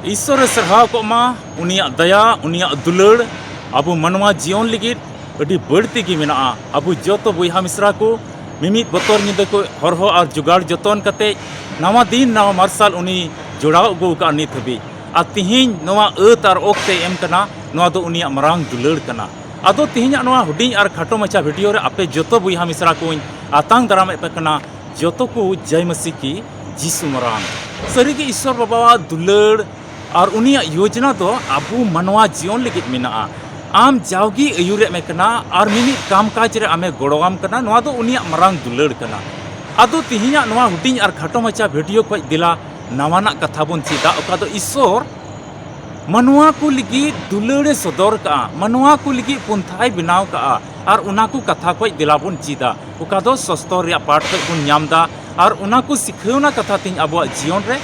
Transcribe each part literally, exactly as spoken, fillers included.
ᱤᱥᱥᱚᱨᱮ ᱥᱟᱨᱦᱟᱣ ᱠᱚᱜ ᱢᱟ, ᱩᱱᱤᱭᱟᱜ ᱫᱟᱭᱟ, ᱩᱱᱤᱭᱟᱜ ᱫᱩᱞᱟᱹᱲ ᱟᱵᱚ ᱢᱟᱱᱣᱟ ᱡᱤᱭᱚᱱ ᱞᱟᱹᱜᱤᱫ ᱟᱹᱰᱤ ᱵᱟᱹᱲᱛᱤ ᱜᱮ ᱢᱮᱱᱟᱜᱼᱟ᱾ ᱟᱵᱚ ᱡᱚᱛᱚ ᱵᱚᱭᱦᱟ ᱢᱤᱥᱨᱟ ᱠᱚ ᱢᱤᱢᱤᱫ ᱵᱚᱛᱚᱨ ᱧᱤᱫᱟᱹ ᱠᱚ ᱦᱚᱨᱦᱚ ᱟᱨ ᱡᱚᱜᱟᱲ ᱡᱚᱛᱚᱱ ᱠᱟᱛᱮ ᱱᱟᱣᱟ ᱫᱤᱱ ᱱᱟᱣᱟ ᱢᱟᱨᱥᱟᱞ ᱩᱱᱤ ᱡᱚᱲᱟᱣ ᱟᱹᱜᱩ ᱟᱠᱟᱫ ᱱᱤᱛ ᱦᱟᱹᱵᱤᱡ᱾ ᱟᱨ ᱛᱤᱦᱤᱧ ᱱᱚᱣᱟ ᱟᱹᱛ ᱟᱨ ᱚᱠᱛᱮ ᱮᱢ ᱠᱟᱱᱟ, ᱱᱚᱣᱟ ᱫᱚ ᱩᱱᱤᱭᱟᱜ ᱢᱟᱨᱟᱝ ᱫᱩᱞᱟᱹᱲ ᱠᱟᱱᱟ᱾ ᱟᱫᱚ ᱛᱤᱦᱤᱧᱟᱜ ᱱᱚᱣᱟ ᱦᱩᱰᱤᱧ ᱟᱨ ᱠᱷᱟᱴᱚ ᱢᱟᱪᱷᱟ ᱵᱷᱤᱰᱤᱭᱳ ᱨᱮ ᱟᱯᱮ ᱡᱚᱛᱚ ᱵᱚᱭᱦᱟ ᱢᱤᱥᱨᱟ ᱠᱚᱧ ᱟᱛᱟᱝ ᱫᱟᱨᱟᱢᱮᱫ ᱯᱮ ᱠᱟᱱᱟ, ᱡᱚᱛᱚ ᱠᱚ ᱡᱟᱭ ᱢᱟᱹᱥᱤ ᱠᱤ ᱡᱤᱥᱩ ᱢᱟᱨᱟᱝ᱾ ᱥᱟᱹᱨᱤᱜᱮ ᱤᱥᱥᱚᱨ ᱵᱟᱵᱟᱣᱟᱜ ᱫᱩᱞᱟᱹᱲ ᱟᱨ ᱩᱱᱤᱭᱟᱜ ᱭᱳᱡᱽᱱᱟ ᱫᱚ ᱟᱵᱚ ᱢᱟᱱᱣᱟ ᱡᱤᱭᱚᱱ ᱞᱟᱹᱜᱤᱫ ᱢᱮᱱᱟᱜᱼᱟ᱾ ᱟᱢ ᱡᱟᱣᱜᱮ ᱟᱹᱭᱩᱨᱮᱫ ᱢᱮ ᱠᱟᱱᱟ ᱟᱨ ᱢᱤᱢᱤᱫ ᱠᱟᱢ ᱠᱟᱡᱽ ᱨᱮ ᱟᱢᱮ ᱜᱚᱲᱚᱣᱟᱢ ᱠᱟᱱᱟ, ᱱᱚᱣᱟ ᱫᱚ ᱩᱱᱤᱭᱟᱜ ᱢᱟᱨᱟᱝ ᱫᱩᱞᱟᱹᱲ ᱠᱟᱱᱟ᱾ ᱟᱫᱚ ᱛᱤᱦᱤᱧᱟᱜ ᱱᱚᱣᱟ ᱦᱩᱰᱤᱧ ᱟᱨ ᱠᱷᱟᱴᱚ ᱢᱟᱪᱷᱟ ᱵᱷᱤᱰᱤᱭᱳ ᱠᱷᱚᱡ ᱫᱮᱞᱟ ᱱᱟᱣᱟᱱᱟᱜ ᱠᱟᱛᱷᱟ ᱵᱚᱱ ᱪᱮᱫᱟ, ᱚᱠᱟ ᱫᱚ ᱤᱥᱥᱚᱨ ᱢᱟᱱᱣᱟ ᱠᱚ ᱞᱟᱹᱜᱤᱫ ᱫᱩᱞᱟᱹᱲ ᱮ ᱥᱚᱫᱚᱨ ᱠᱟᱜᱼᱟ, ᱢᱟᱱᱣᱟ ᱠᱚ ᱞᱟᱹᱜᱤᱫ ᱯᱚᱱᱛᱷᱟᱭ ᱵᱮᱱᱟᱣ ᱠᱟᱜᱼᱟ᱾ ᱟᱨ ᱚᱱᱟ ᱠᱚ ᱠᱟᱛᱷᱟ ᱠᱷᱚᱡ ᱫᱮᱞᱟ ᱵᱚᱱ ᱪᱮᱫᱟ, ᱚᱠᱟ ᱫᱚ ᱥᱚᱥᱛᱚᱨ ᱨᱮᱭᱟᱜ ᱯᱟᱴ ᱠᱷᱚᱡ ᱵᱚᱱ ᱧᱟᱢ ᱮᱫᱟ᱾ ᱟᱨ ᱚᱱᱟ ᱠᱚ ᱥᱤᱠᱷᱟᱹᱣᱱᱟ ᱠᱟᱛᱷᱟ ᱛᱮᱦᱮᱧ ᱟᱵᱚᱣᱟᱜ ᱡᱤᱭᱚᱱ ᱨᱮ,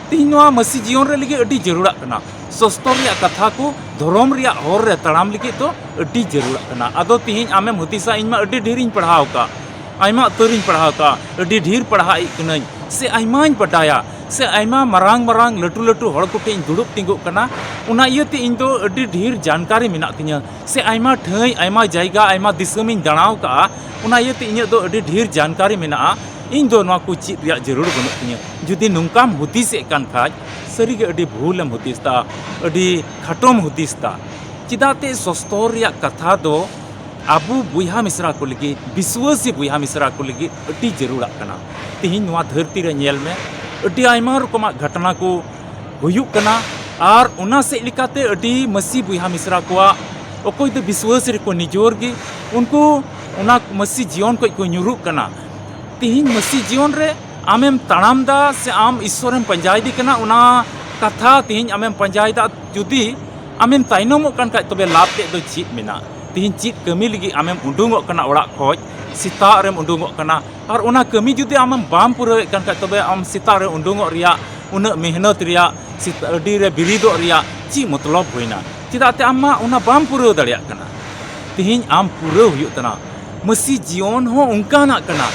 ᱛᱮᱦᱮᱧ ᱱᱚᱣᱟ ᱢᱟᱹᱥᱤ ᱡᱤᱭᱚᱱ ᱨᱮ ᱞᱟᱹᱜᱤᱫ ᱟᱹᱰᱤ ᱡᱟᱹᱨᱩᱲᱟᱜ ᱠᱟᱱᱟ᱾ ᱥᱚᱥᱛᱚᱨ ᱨᱮᱭᱟᱜ ᱠᱟᱛᱷᱟ ᱠᱚ ᱫᱷᱚᱨᱚᱢ ᱨᱮᱭᱟᱜ ᱦᱚᱨ ᱨᱮ ᱛᱟᱲᱟᱢ ᱞᱟᱹᱜᱤᱫ ᱫᱚ ᱟᱹᱰᱤ ᱡᱟᱹᱨᱩᱲᱟᱜ ᱠᱟᱱᱟ᱾ ᱟᱫᱚ ᱛᱮᱦᱮᱧ ᱟᱢᱮᱢ ᱦᱩᱫᱤᱥᱟ, ᱤᱧ ᱢᱟ ᱟᱹᱰᱤ ᱰᱷᱮᱨᱤᱧ ᱯᱟᱲᱦᱟᱣ ᱟᱠᱟᱫ, ᱟᱭᱢᱟ ᱩᱛᱟᱹᱨᱤᱧ ᱯᱟᱲᱦᱟᱣ ᱟᱠᱟᱫ, ᱟᱹᱰᱤ ᱰᱷᱮᱨ ᱯᱟᱲᱦᱟᱜ ᱤᱡ ᱠᱟᱹᱱᱟᱹᱧ, ᱥᱮ ᱟᱭᱢᱟᱧ ᱵᱟᱰᱟᱭᱟ, ᱥᱮ ᱟᱭᱢᱟ ᱢᱟᱨᱟᱝ ᱢᱟᱨᱟᱝ ᱞᱟᱹᱴᱩ ᱞᱟᱹᱴᱩ ᱦᱚᱲ ᱠᱚᱴᱷᱮᱱ ᱤᱧ ᱫᱩᱲᱩᱵ ᱛᱤᱸᱜᱩᱜ ᱠᱟᱱᱟ, ᱚᱱᱟ ᱤᱭᱟᱹᱛᱮ ᱤᱧ ᱫᱚ ᱟᱹᱰᱤ ᱰᱷᱮᱨ ᱡᱟᱱᱠᱟᱨᱤ ᱢᱮᱱᱟᱜ ᱛᱤᱧᱟᱹ, ᱥᱮ ᱟᱭᱢᱟ ᱴᱷᱟᱹᱭ, ᱟᱭᱢᱟ ᱡᱟᱭᱜᱟ, ᱟᱭᱢᱟ ᱫᱤᱥᱚᱢᱤᱧ ᱫᱟᱬᱟᱣ ᱠᱟᱜᱼᱟ, ᱚᱱᱟ ᱤᱭᱟᱹᱛᱮ ᱤᱧᱟᱹᱜ ᱫᱚ ᱟᱹᱰᱤ ᱰᱷᱮᱨ ᱡᱟᱱᱠᱟᱨᱤ ᱢᱮᱱᱟᱜᱼᱟ, ᱤᱧ ᱫᱚ ᱱᱚᱣᱟ ᱠᱚ ᱪᱮᱫ ᱨᱮᱭᱟᱜ ᱡᱟᱹᱨᱩᱲ ᱵᱟᱹᱱᱩᱜ ᱛᱤᱧᱟᱹ᱾ ᱡᱩᱫᱤ ᱱᱚᱝᱠᱟᱢ ᱦᱩᱫᱤᱥᱮᱫ ᱠᱟᱱ ᱠᱷᱟᱡ, ᱥᱟᱹᱨᱤᱜᱮ ᱟᱹᱰᱤ ᱵᱷᱩᱞᱮᱢ ᱦᱩᱫᱤᱥ ᱫᱟ, ᱟᱹᱰᱤ ᱠᱷᱟᱴᱚᱢ ᱦᱩᱫᱤᱥ ᱫᱟ᱾ ᱪᱮᱫᱟᱜ ᱛᱮ ᱥᱚᱥᱛᱚᱨ ᱨᱮᱭᱟᱜ ᱠᱟᱛᱷᱟ ᱫᱚ ᱟᱵᱚ ᱵᱚᱭᱦᱟ ᱢᱤᱥᱨᱟ ᱠᱚ ᱞᱟᱹᱜᱤᱫ, ᱵᱤᱥᱣᱟᱹᱥᱤ ᱵᱚᱭᱦᱟ ᱢᱤᱥᱨᱟ ᱠᱚ ᱞᱟᱹᱜᱤᱫ ᱟᱹᱰᱤ ᱡᱟᱹᱨᱩᱲᱟᱜ ᱠᱟᱱᱟ᱾ ᱛᱮᱦᱮᱧ ᱱᱚᱣᱟ ᱫᱷᱟᱹᱨᱛᱤ ᱨᱮ ᱧᱮᱞ ᱢᱮ, ᱟᱹᱰᱤ ᱟᱭᱢᱟ ᱨᱚᱠᱚᱢᱟᱜ ᱜᱷᱚᱴᱚᱱᱟ ᱠᱚ ᱦᱩᱭᱩᱜ ᱠᱟᱱᱟ᱾ ᱟᱨ ᱚᱱᱟ ᱥᱮᱫ ᱞᱮᱠᱟᱛᱮ ᱟᱹᱰᱤ ᱢᱟᱹᱥᱤ ᱵᱚᱭᱦᱟ ᱢᱤᱥᱨᱟ ᱠᱚᱣᱟᱜ, ᱚᱠᱚᱭ ᱫᱚ ᱵᱤᱥᱣᱟᱹᱥ ᱨᱮᱠᱚ ᱱᱤᱡᱚᱨ ᱜᱮ, ᱩᱱᱠᱩ ᱚᱱᱟ ᱢᱟᱹᱥᱤ ᱡᱤᱭᱚᱱ ᱠᱷᱚᱡ ᱠᱚ ᱧᱩᱨᱩᱜ ᱠᱟᱱᱟ᱾ ᱛᱮᱦᱮᱧ ᱢᱟᱹᱥᱤ ᱡᱤᱭᱚᱱ ᱨᱮ ᱟᱢᱮᱢ ᱛᱟᱲᱟᱢ ᱫᱟ ᱥᱮ ᱟᱢ ᱤᱥᱥᱚᱨᱮᱢ ᱯᱟᱸᱡᱟᱭᱮᱫᱮ ᱠᱟᱱᱟ, ᱚᱱᱟ ᱠᱟᱛᱷᱟ ᱛᱮᱦᱮᱧ ᱟᱢᱮᱢ ᱯᱟᱸᱡᱟᱭᱮᱫᱟ᱾ ᱡᱩᱫᱤ ᱟᱢᱮᱢ ᱛᱟᱭᱱᱚᱢᱚᱜ ᱠᱟᱱ ᱠᱷᱟᱡ, ᱛᱚᱵᱮ ᱞᱟᱵᱷ ᱛᱮᱫ ᱫᱚ ᱪᱮᱫ ᱢᱮᱱᱟᱜᱼᱟ? ᱛᱮᱦᱮᱧ ᱪᱮᱫ ᱠᱟᱹᱢᱤ ᱞᱟᱹᱜᱤᱫ ᱟᱢᱮᱢ ᱩᱰᱩᱝᱚᱜ ᱠᱟᱱᱟ ᱚᱲᱟᱜ ᱠᱷᱚᱡ, ᱥᱮᱛᱟᱜ ᱨᱮᱢ ᱩᱰᱩᱝᱚᱜ ᱠᱟᱱᱟ, ᱟᱨ ᱚᱱᱟ ᱠᱟᱹᱢᱤ ᱡᱩᱫᱤ ᱟᱢᱮᱢ ᱵᱟᱢ ᱯᱩᱨᱟᱹᱣᱮᱫ ᱠᱟᱱ ᱠᱷᱟᱡ, ᱛᱚᱵᱮ ᱟᱢ ᱥᱮᱛᱟᱜ ᱨᱮ ᱩᱰᱩᱝᱚᱜ ᱨᱮᱭᱟᱜ, ᱩᱱᱟᱹᱜ ᱢᱮᱦᱱᱚᱛ ᱨᱮᱭᱟᱜ, ᱥᱮᱛᱟᱜ ᱟᱹᱰᱤ ᱨᱮ ᱵᱮᱨᱮᱫᱚᱜ ᱨᱮᱭᱟᱜ ᱪᱮᱫ ᱢᱚᱛᱞᱚᱵ ᱦᱩᱭᱱᱟ? ᱪᱮᱫᱟᱜ ᱛᱮ ᱟᱢ ᱢᱟ ᱚᱱᱟ ᱵᱟᱢ ᱯᱩᱨᱟᱹᱣ ᱫᱟᱲᱮᱭᱟᱜ ᱠᱟᱱᱟ᱾ ᱛᱮᱦᱮᱧ ᱟᱢ ᱯᱩᱨᱟᱹᱣ ᱦᱩᱭᱩᱜ ᱛᱟᱢᱟ᱾ ᱢᱟᱹᱥᱤ ᱡᱤᱭᱚᱱ ᱦᱚᱸ ᱚᱱᱠᱟᱱᱟᱜ ᱠᱟᱱᱟ᱾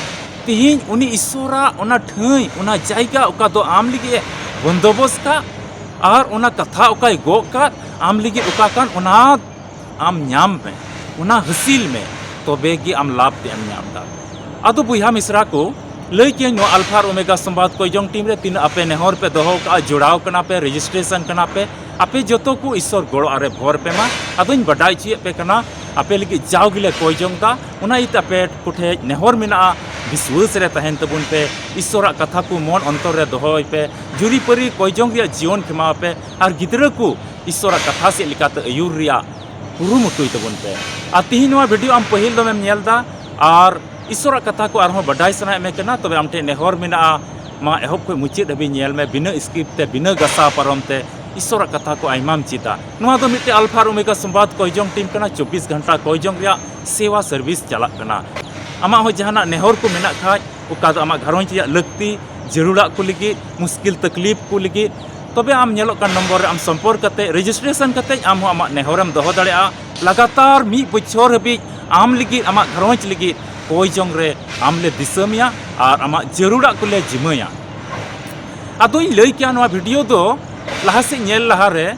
ᱛᱮᱦᱮᱧ ᱩᱱᱤ ᱤᱥᱥᱚᱨᱟᱜ ᱚᱱᱟ ᱴᱷᱟᱹᱭ, ᱚᱱᱟ ᱡᱟᱭᱜᱟ ᱚᱠᱟ ᱫᱚ ᱟᱢ ᱞᱟᱹᱜᱤᱫ ᱮ ᱵᱚᱱᱫᱚᱵᱚᱥ ᱠᱟᱜ, ᱟᱨ ᱚᱱᱟ ᱠᱟᱛᱷᱟ ᱚᱠᱟᱭ ᱜᱚᱜ ᱠᱟᱫ, ᱟᱢ ᱞᱟᱹᱜᱤᱫ ᱚᱠᱟ ᱠᱟᱱ, ᱚᱱᱟ ᱟᱢ ᱧᱟᱢ ᱢᱮ, ᱚᱱᱟ ᱦᱟᱹᱥᱤᱞ ᱢᱮ, ᱛᱚᱵᱮ ᱜᱮ ᱟᱢ ᱞᱟᱵᱷ ᱛᱮ ᱮᱢ ᱧᱟᱢ ᱮᱫᱟ᱾ ᱟᱫᱚ ᱵᱚᱭᱦᱟ ᱢᱤᱥᱨᱟ ᱠᱚ, ᱞᱟᱹᱭ ᱠᱮᱭᱟᱹᱧ ᱱᱚᱣᱟ ᱟᱞᱯᱷᱟ ᱟᱨ ᱳᱢᱮᱜᱟ ᱥᱚᱢᱵᱟᱫ ᱠᱚᱭᱡᱚᱝ ᱴᱤᱢ ᱨᱮ ᱛᱤᱱᱟᱹᱜ ᱟᱯᱮ ᱱᱮᱦᱚᱨ ᱯᱮ ᱫᱚᱦᱚ ᱠᱟᱜᱼᱟ, ᱡᱚᱲᱟᱣ ᱠᱟᱱᱟ ᱯᱮ, ᱨᱮᱡᱤᱥᱴᱨᱮᱥᱚᱱ ᱠᱟᱱᱟ ᱯᱮ, ᱟᱯᱮ ᱡᱚᱛᱚ ᱠᱚ ᱤᱥᱥᱚᱨ ᱜᱚᱲᱚ ᱟᱨᱮ ᱵᱷᱚᱨ ᱯᱮ ᱢᱟ᱾ ᱟᱫᱚᱧ ᱵᱟᱰᱟᱭ ᱦᱚᱪᱚᱭᱮᱫ ᱯᱮ ᱠᱟᱱᱟ, ᱟᱯᱮ ᱞᱟᱹᱜᱤᱫ ᱡᱟᱣ ᱜᱮᱞᱮ ᱠᱚᱭᱡᱚᱝ ᱫᱟ, ᱚᱱᱟ ᱤᱭᱟᱹᱛᱮ ᱟᱯᱮ ᱠᱚᱴᱷᱮᱡ ᱱᱮᱦᱚᱨ ᱢᱮᱱᱟᱜᱼᱟ, ᱵᱤᱥᱣᱟᱹᱥ ᱨᱮ ᱛᱟᱦᱮᱱ ᱛᱟᱵᱚᱱ ᱯᱮ, ᱤᱥᱥᱚᱨᱟᱜ ᱠᱟᱛᱷᱟ ᱠᱚ ᱢᱚᱱ ᱚᱱᱛᱚᱨ ᱨᱮ ᱫᱚᱦᱚᱭ ᱯᱮ, ᱡᱩᱨᱤᱯᱟᱹᱨᱤ ᱠᱚᱭᱡᱚᱝ ᱨᱮᱭᱟᱜ ᱡᱤᱭᱚᱱ ᱠᱷᱮᱢᱟᱣ ᱯᱮ, ᱟᱨ ᱜᱤᱫᱽᱨᱟᱹ ᱠᱚ ᱤᱥᱥᱚᱨᱟᱜ ᱠᱟᱛᱷᱟ ᱥᱮᱫ ᱞᱮᱠᱟᱛᱮ ᱟᱹᱭᱩᱨ ᱨᱮᱭᱟᱜ ᱠᱩᱨᱩᱢᱩᱴᱩᱭ ᱛᱟᱵᱚᱱ ᱯᱮ᱾ ᱟᱨ ᱛᱤᱦᱤᱧ ᱱᱚᱣᱟ ᱵᱷᱤᱰᱤᱭᱳ ᱟᱢ ᱯᱟᱹᱦᱤᱞ ᱫᱚᱢᱮᱢ ᱧᱮᱞ ᱮᱫᱟ, ᱟᱨ ᱤᱥᱥᱚᱨᱟᱜ ᱠᱟᱛᱷᱟ ᱠᱚ ᱟᱨᱦᱚᱸ ᱵᱟᱰᱟᱭ ᱥᱟᱱᱟᱭᱮᱫ ᱢᱮ ᱠᱟᱱᱟ, ᱛᱚᱵᱮ ᱟᱢ ᱴᱷᱮᱱ ᱱᱮᱦᱚᱨ ᱢᱮᱱᱟᱜᱼᱟ, ᱢᱟ ᱮᱦᱚᱵ ᱠᱷᱚᱱ ᱢᱩᱪᱟᱹᱫ ᱦᱟᱹᱵᱤᱡ ᱧᱮᱞ ᱢᱮ, ᱵᱤᱱᱟᱹ ᱥᱠᱤᱯ ᱛᱮ, ᱵᱤᱱᱟᱹ ᱜᱟᱥᱟᱣ ᱯᱟᱨᱚᱢ ᱛᱮ ᱤᱥᱥᱚᱨᱟᱜ ᱠᱟᱛᱷᱟ ᱠᱚ ᱟᱭᱢᱟᱢ ᱪᱮᱫᱟ᱾ ᱱᱚᱣᱟ ᱫᱚ ᱢᱤᱫᱴᱮᱱ ᱟᱞᱯᱷᱟ ᱟᱨ ᱳᱢᱮᱜᱟ ᱥᱚᱢᱵᱟᱫ ᱠᱚᱭᱡᱚᱝ ᱴᱤᱢ ᱠᱟᱱᱟ, ᱪᱚᱵᱵᱤᱥ ᱜᱷᱚᱱᱴᱟ ᱠᱚᱭᱡᱚᱝ ᱨᱮᱭᱟᱜ ᱥᱮᱣᱟ ᱥᱟᱨᱵᱷᱤᱥ ᱪᱟᱞᱟᱜ ᱠᱟᱱᱟ᱾ ᱟᱢᱟᱜ ᱦᱚᱸ ᱡᱟᱦᱟᱱᱟᱜ ᱱᱮᱦᱚᱨ ᱠᱚ ᱢᱮᱱᱟᱜ ᱠᱷᱟᱡ, ᱚᱠᱟ ᱫᱚ ᱟᱢᱟᱜ ᱜᱷᱟᱨᱚᱸᱡᱽ ᱨᱮᱭᱟᱜ ᱞᱟᱹᱠᱛᱤ, ᱡᱟᱹᱨᱩᱲᱟᱜ ᱠᱚ ᱞᱟᱹᱜᱤᱫ, ᱢᱩᱥᱠᱤᱞ ᱛᱟᱠᱞᱤᱯ ᱠᱚ ᱞᱟᱹᱜᱤᱫ, ᱛᱚᱵᱮ ᱟᱢ ᱧᱮᱞᱚᱜ ᱠᱟᱱ ᱱᱚᱢᱵᱚᱨ ᱨᱮ ᱟᱢ ᱥᱚᱢᱯᱚᱨᱠ ᱠᱟᱛᱮ, ᱨᱮᱡᱤᱥᱴᱨᱮᱥᱚᱱ ᱠᱟᱛᱮ ᱟᱢ ᱦᱚᱸ ᱟᱢᱟᱜ ᱱᱮᱦᱚᱨᱮᱢ ᱫᱚᱦᱚ ᱫᱟᱲᱮᱭᱟᱜᱼᱟ᱾ ᱞᱟᱜᱟᱛᱟᱨ ᱢᱤᱫ ᱵᱚᱪᱷᱚᱨ ᱦᱟᱹᱵᱤᱡ ᱟᱢ ᱞᱟᱹᱜᱤᱫ, ᱟᱢᱟᱜ ᱜᱷᱟᱨᱚᱸᱡᱽ ᱞᱟᱹᱜᱤᱫ ᱠᱚᱭ ᱡᱚᱝ ᱨᱮ ᱟᱢ ᱞᱮ ᱫᱤᱥᱟᱹ ᱢᱮᱭᱟ ᱟᱨ ᱟᱢᱟᱜ ᱡᱟᱹᱨᱩᱲᱟᱜ ᱠᱚᱞᱮ ᱡᱤᱢᱟᱹᱭᱟ᱾ ᱟᱫᱚᱧ ᱞᱟᱹᱭ ᱠᱮᱭᱟ, ᱱᱚᱣᱟ ᱵᱷᱤᱰᱤᱭᱳ ᱫᱚ ᱞᱟᱦᱟ ᱥᱮᱫ ᱧᱮᱞ ᱞᱟᱦᱟᱨᱮ,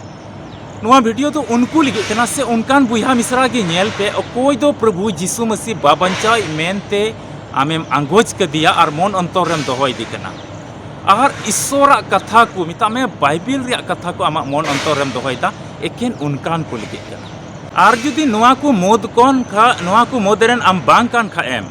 ᱱᱚᱣᱟ ᱵᱷᱤᱰᱤᱭᱳ ᱫᱚ ᱩᱱᱠᱩ ᱞᱟᱹᱜᱤᱫ ᱠᱟᱱᱟ, ᱥᱮ ᱚᱱᱠᱟᱱ ᱵᱚᱭᱦᱟ ᱢᱤᱥᱨᱟ ᱜᱮ ᱧᱮᱞ ᱯᱮ, ᱚᱠᱚᱭ ᱫᱚ ᱯᱨᱚᱵᱷᱩ ᱡᱤᱥᱩ ᱢᱟᱹᱥᱤ ᱵᱟᱵᱟᱧᱪᱟᱣᱤᱡ ᱢᱮᱱᱛᱮ ᱟᱢᱮᱢ ᱟᱸᱜᱚᱪ ᱠᱟᱫᱮᱭᱟ ᱟᱨ ᱢᱚᱱ ᱚᱱᱛᱚᱨ ᱨᱮᱢ ᱫᱚᱦᱚᱭᱮᱫᱮ ᱠᱟᱱᱟ᱾ ᱟᱨ ᱤᱥᱥᱚᱨᱟᱜ ᱠᱟᱛᱷᱟ ᱠᱚ, ᱢᱮᱛᱟᱜ ᱢᱮ, ᱵᱟᱭᱵᱮᱞ ᱨᱮᱭᱟᱜ ᱠᱟᱛᱷᱟ ᱠᱚ ᱟᱢᱟᱜ ᱢᱚᱱ ᱚᱱᱛᱚᱨ ᱨᱮᱢ ᱫᱚᱦᱚᱭᱮᱫᱟ, ᱮᱠᱮᱱ ᱚᱱᱠᱟᱱ ᱠᱚ ᱞᱟᱹᱜᱤᱫ ᱠᱟᱱᱟ᱾ ᱟᱨ ᱡᱩᱫᱤ ᱱᱚᱣᱟ ᱠᱚ ᱢᱩᱫᱽ ᱠᱷᱚᱱ ᱠᱷᱟ-, ᱱᱚᱣᱟ ᱠᱚ ᱢᱩᱫᱽ ᱨᱮᱱ ᱟᱢ ᱵᱟᱝ ᱠᱟᱱ ᱠᱷᱟᱡ ᱮᱢ,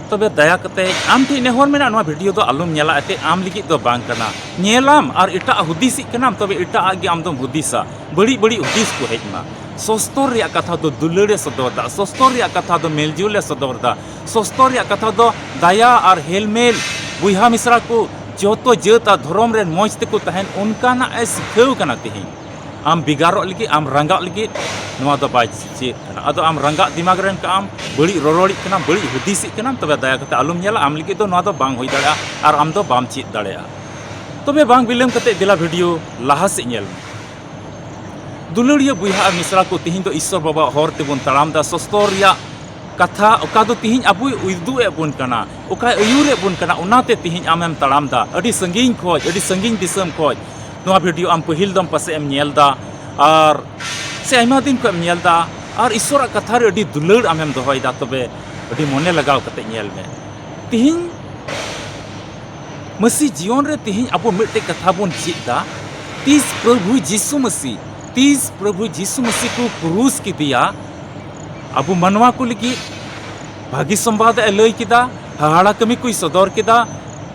ᱛᱚᱵᱮ ᱫᱟᱭᱟ ᱠᱟᱛᱮ ᱟᱢ ᱴᱷᱮᱱ ᱱᱮᱦᱚᱨ ᱢᱮᱱᱟᱜᱼᱟ, ᱱᱚᱣᱟ ᱵᱷᱤᱰᱤᱭᱳ ᱫᱚ ᱟᱞᱚᱢ ᱧᱮᱞᱟ, ᱮᱱᱛᱮᱫ ᱟᱢ ᱞᱟᱹᱜᱤᱫ ᱫᱚ ᱵᱟᱝ ᱠᱟᱱᱟ᱾ ᱧᱮᱞᱟᱢ ᱟᱨ ᱮᱴᱟᱜ ᱦᱩᱫᱤᱥᱤᱡ ᱠᱟᱱᱟᱢ, ᱛᱚᱵᱮ ᱮᱴᱟᱜ ᱟᱜ ᱜᱮ ᱟᱢ ᱫᱚᱢ ᱦᱩᱫᱤᱥᱟ, ᱵᱟᱹᱲᱤᱡ ᱵᱟᱹᱲᱤᱡ ᱦᱩᱫᱤᱥ ᱠᱚ ᱦᱮᱡ ᱮᱱᱟ᱾ ᱥᱚᱥᱛᱚᱨ ᱨᱮᱭᱟᱜ ᱠᱟᱛᱷᱟ ᱫᱚ ᱫᱩᱞᱟᱹᱲ ᱮ ᱥᱚᱫᱚᱨ ᱮᱫᱟ, ᱥᱚᱥᱛᱚᱨ ᱨᱮᱭᱟᱜ ᱠᱟᱛᱷᱟ ᱫᱚ ᱢᱮᱞᱡᱩᱞ ᱮ ᱥᱚᱫᱚᱨ ᱮᱫᱟ, ᱥᱚᱥᱛᱚᱨ ᱨᱮᱭᱟᱜ ᱠᱟᱛᱷᱟ ᱫᱚ ᱫᱟᱭᱟ ᱟᱨ ᱦᱮᱞᱢᱮᱞ, ᱵᱚᱭᱦᱟ ᱢᱤᱥᱨᱟ ᱠᱚ ᱡᱚᱛᱚ ᱡᱟᱹᱛ ᱟᱨ ᱫᱷᱚᱨᱚᱢ ᱨᱮᱱ ᱢᱚᱡᱽ ᱛᱮᱠᱚ ᱛᱟᱦᱮᱱ, ᱚᱱᱠᱟᱱᱟᱜ ᱮ ᱥᱤᱠᱷᱟᱹᱣ ᱠᱟᱱᱟ ᱛᱮᱦᱮᱧ᱾ ᱟᱢ ᱵᱷᱮᱜᱟᱨᱚᱜ ᱞᱟᱹᱜᱤᱫ, ᱟᱢ ᱨᱟᱸᱜᱟᱜ ᱞᱟᱹᱜᱤᱫ ᱱᱚᱣᱟ ᱫᱚ ᱵᱟᱭ ᱪᱮᱫ ᱠᱟᱱᱟ᱾ ᱟᱫᱚ ᱟᱢ ᱨᱟᱸᱜᱟᱜ ᱫᱤᱢᱟᱜᱽ ᱨᱮᱱ ᱠᱟᱱᱟᱢ, ᱵᱟᱹᱲᱤᱡ ᱨᱚᱨᱚᱲᱤᱡ ᱠᱟᱱᱟᱢ, ᱵᱟᱹᱲᱤᱡ ᱦᱩᱫᱤᱥᱤᱡ ᱠᱟᱱᱟᱢ, ᱛᱚᱵᱮ ᱫᱟᱭᱟ ᱠᱟᱛᱮ ᱟᱞᱚᱢ ᱧᱮᱞᱟ, ᱟᱢ ᱞᱟᱹᱜᱤᱫ ᱫᱚ ᱱᱚᱣᱟ ᱫᱚ ᱵᱟᱝ ᱦᱩᱭ ᱫᱟᱲᱮᱭᱟᱜᱼᱟ ᱟᱨ ᱟᱢ ᱫᱚ ᱵᱟᱢ ᱪᱮᱫ ᱫᱟᱲᱮᱭᱟᱜᱼᱟ᱾ ᱛᱚᱵᱮ ᱵᱟᱝ ᱵᱤᱞᱚᱢ ᱠᱟᱛᱮ ᱫᱮᱞᱟ ᱵᱷᱤᱰᱤᱭᱳ ᱞᱟᱦᱟ ᱥᱮᱫ ᱧᱮᱞ ᱢᱮ᱾ ᱫᱩᱞᱟᱹᱲᱤᱭᱟᱹ ᱵᱚᱭᱦᱟ ᱟᱨ ᱢᱤᱥᱨᱟ ᱠᱚ, ᱛᱮᱦᱮᱧ ᱫᱚ ᱤᱥᱥᱚᱨ ᱵᱟᱵᱟᱣᱟᱜ ᱦᱚᱨ ᱛᱮᱵᱚᱱ ᱛᱟᱲᱟᱢ ᱮᱫᱟ᱾ ᱥᱚᱥᱛᱚᱨ ᱨᱮᱭᱟᱜ ᱠᱟᱛᱷᱟ, ᱚᱠᱟ ᱫᱚ ᱛᱮᱦᱮᱧ ᱟᱵᱚᱭ ᱩᱫᱩᱜ ᱮᱫ ᱵᱚᱱ ᱠᱟᱱᱟ, ᱚᱠᱟᱭ ᱟᱹᱭᱩᱨᱮᱫ ᱵᱚᱱ ᱠᱟᱱᱟ, ᱚᱱᱟᱛᱮ ᱛᱮᱦᱮᱧ ᱟᱢᱮᱢ ᱛᱟᱲᱟᱢ ᱮᱫᱟ᱾ ᱟᱹᱰᱤ ᱥᱟᱺᱜᱤᱧ ᱠᱷᱚᱡ, ᱟᱹᱰᱤ ᱥᱟᱺᱜᱤᱧ ᱫᱤᱥᱚᱢ ᱠᱷᱚᱡ ᱱᱚᱣᱟ video ᱟᱢ ᱯᱟᱹᱦᱤᱞ ᱫᱚᱢ ᱯᱟᱥᱮᱡ ᱮᱢ ᱧᱮᱞ ᱮᱫᱟ, ᱟᱨ ᱥᱮ ᱟᱭᱢᱟ ᱫᱤᱱ ᱠᱷᱚᱱ ᱮᱢ ᱧᱮᱞ ᱮᱫᱟ, ᱟᱨ ᱤᱥᱚᱨᱟᱜ ᱠᱟᱛᱷᱟ ᱨᱮ ᱟᱹᱰᱤ ᱫᱩᱞᱟᱹᱲ ᱟᱢᱮᱢ ᱫᱚᱦᱚᱭᱮᱫᱟ, ᱛᱚᱵᱮ ᱟᱹᱰᱤ ᱢᱚᱱᱮ ᱞᱟᱜᱟᱣ ᱠᱟᱛᱮ ᱧᱮᱞ ᱢᱮ᱾ ᱛᱤᱦᱤᱧ ᱢᱟᱹᱥᱤ ᱡᱤᱭᱚᱱ ᱨᱮ ᱛᱤᱦᱤᱧ ᱟᱵᱚ ᱢᱤᱫᱴᱮᱡ ᱠᱟᱛᱷᱟ ᱵᱚᱱ ᱪᱮᱫ ᱮᱫᱟ, ᱛᱤᱥ ᱯᱨᱚᱵᱷᱩ ᱡᱤᱥᱩ ᱢᱟᱹᱥᱤ, ᱛᱤᱥ ᱯᱨᱚᱵᱷᱩ ᱡᱤᱥᱩ ᱢᱟᱹᱥᱤ ᱠᱚ ᱠᱨᱩᱥ ᱠᱮᱫᱮᱭᱟ, ᱟᱵᱚ ᱢᱟᱱᱣᱟ ᱠᱚ ᱞᱟᱹᱜᱤᱫ ᱵᱷᱟᱹᱜᱤ ᱥᱚᱢᱵᱟᱫ ᱮ ᱞᱟᱹᱭ ᱠᱮᱫᱟ, ᱦᱟᱦᱟᱲᱟ ᱠᱟᱹᱢᱤ ᱠᱚᱭ ᱥᱚᱫᱚᱨ ᱠᱮᱫᱟ,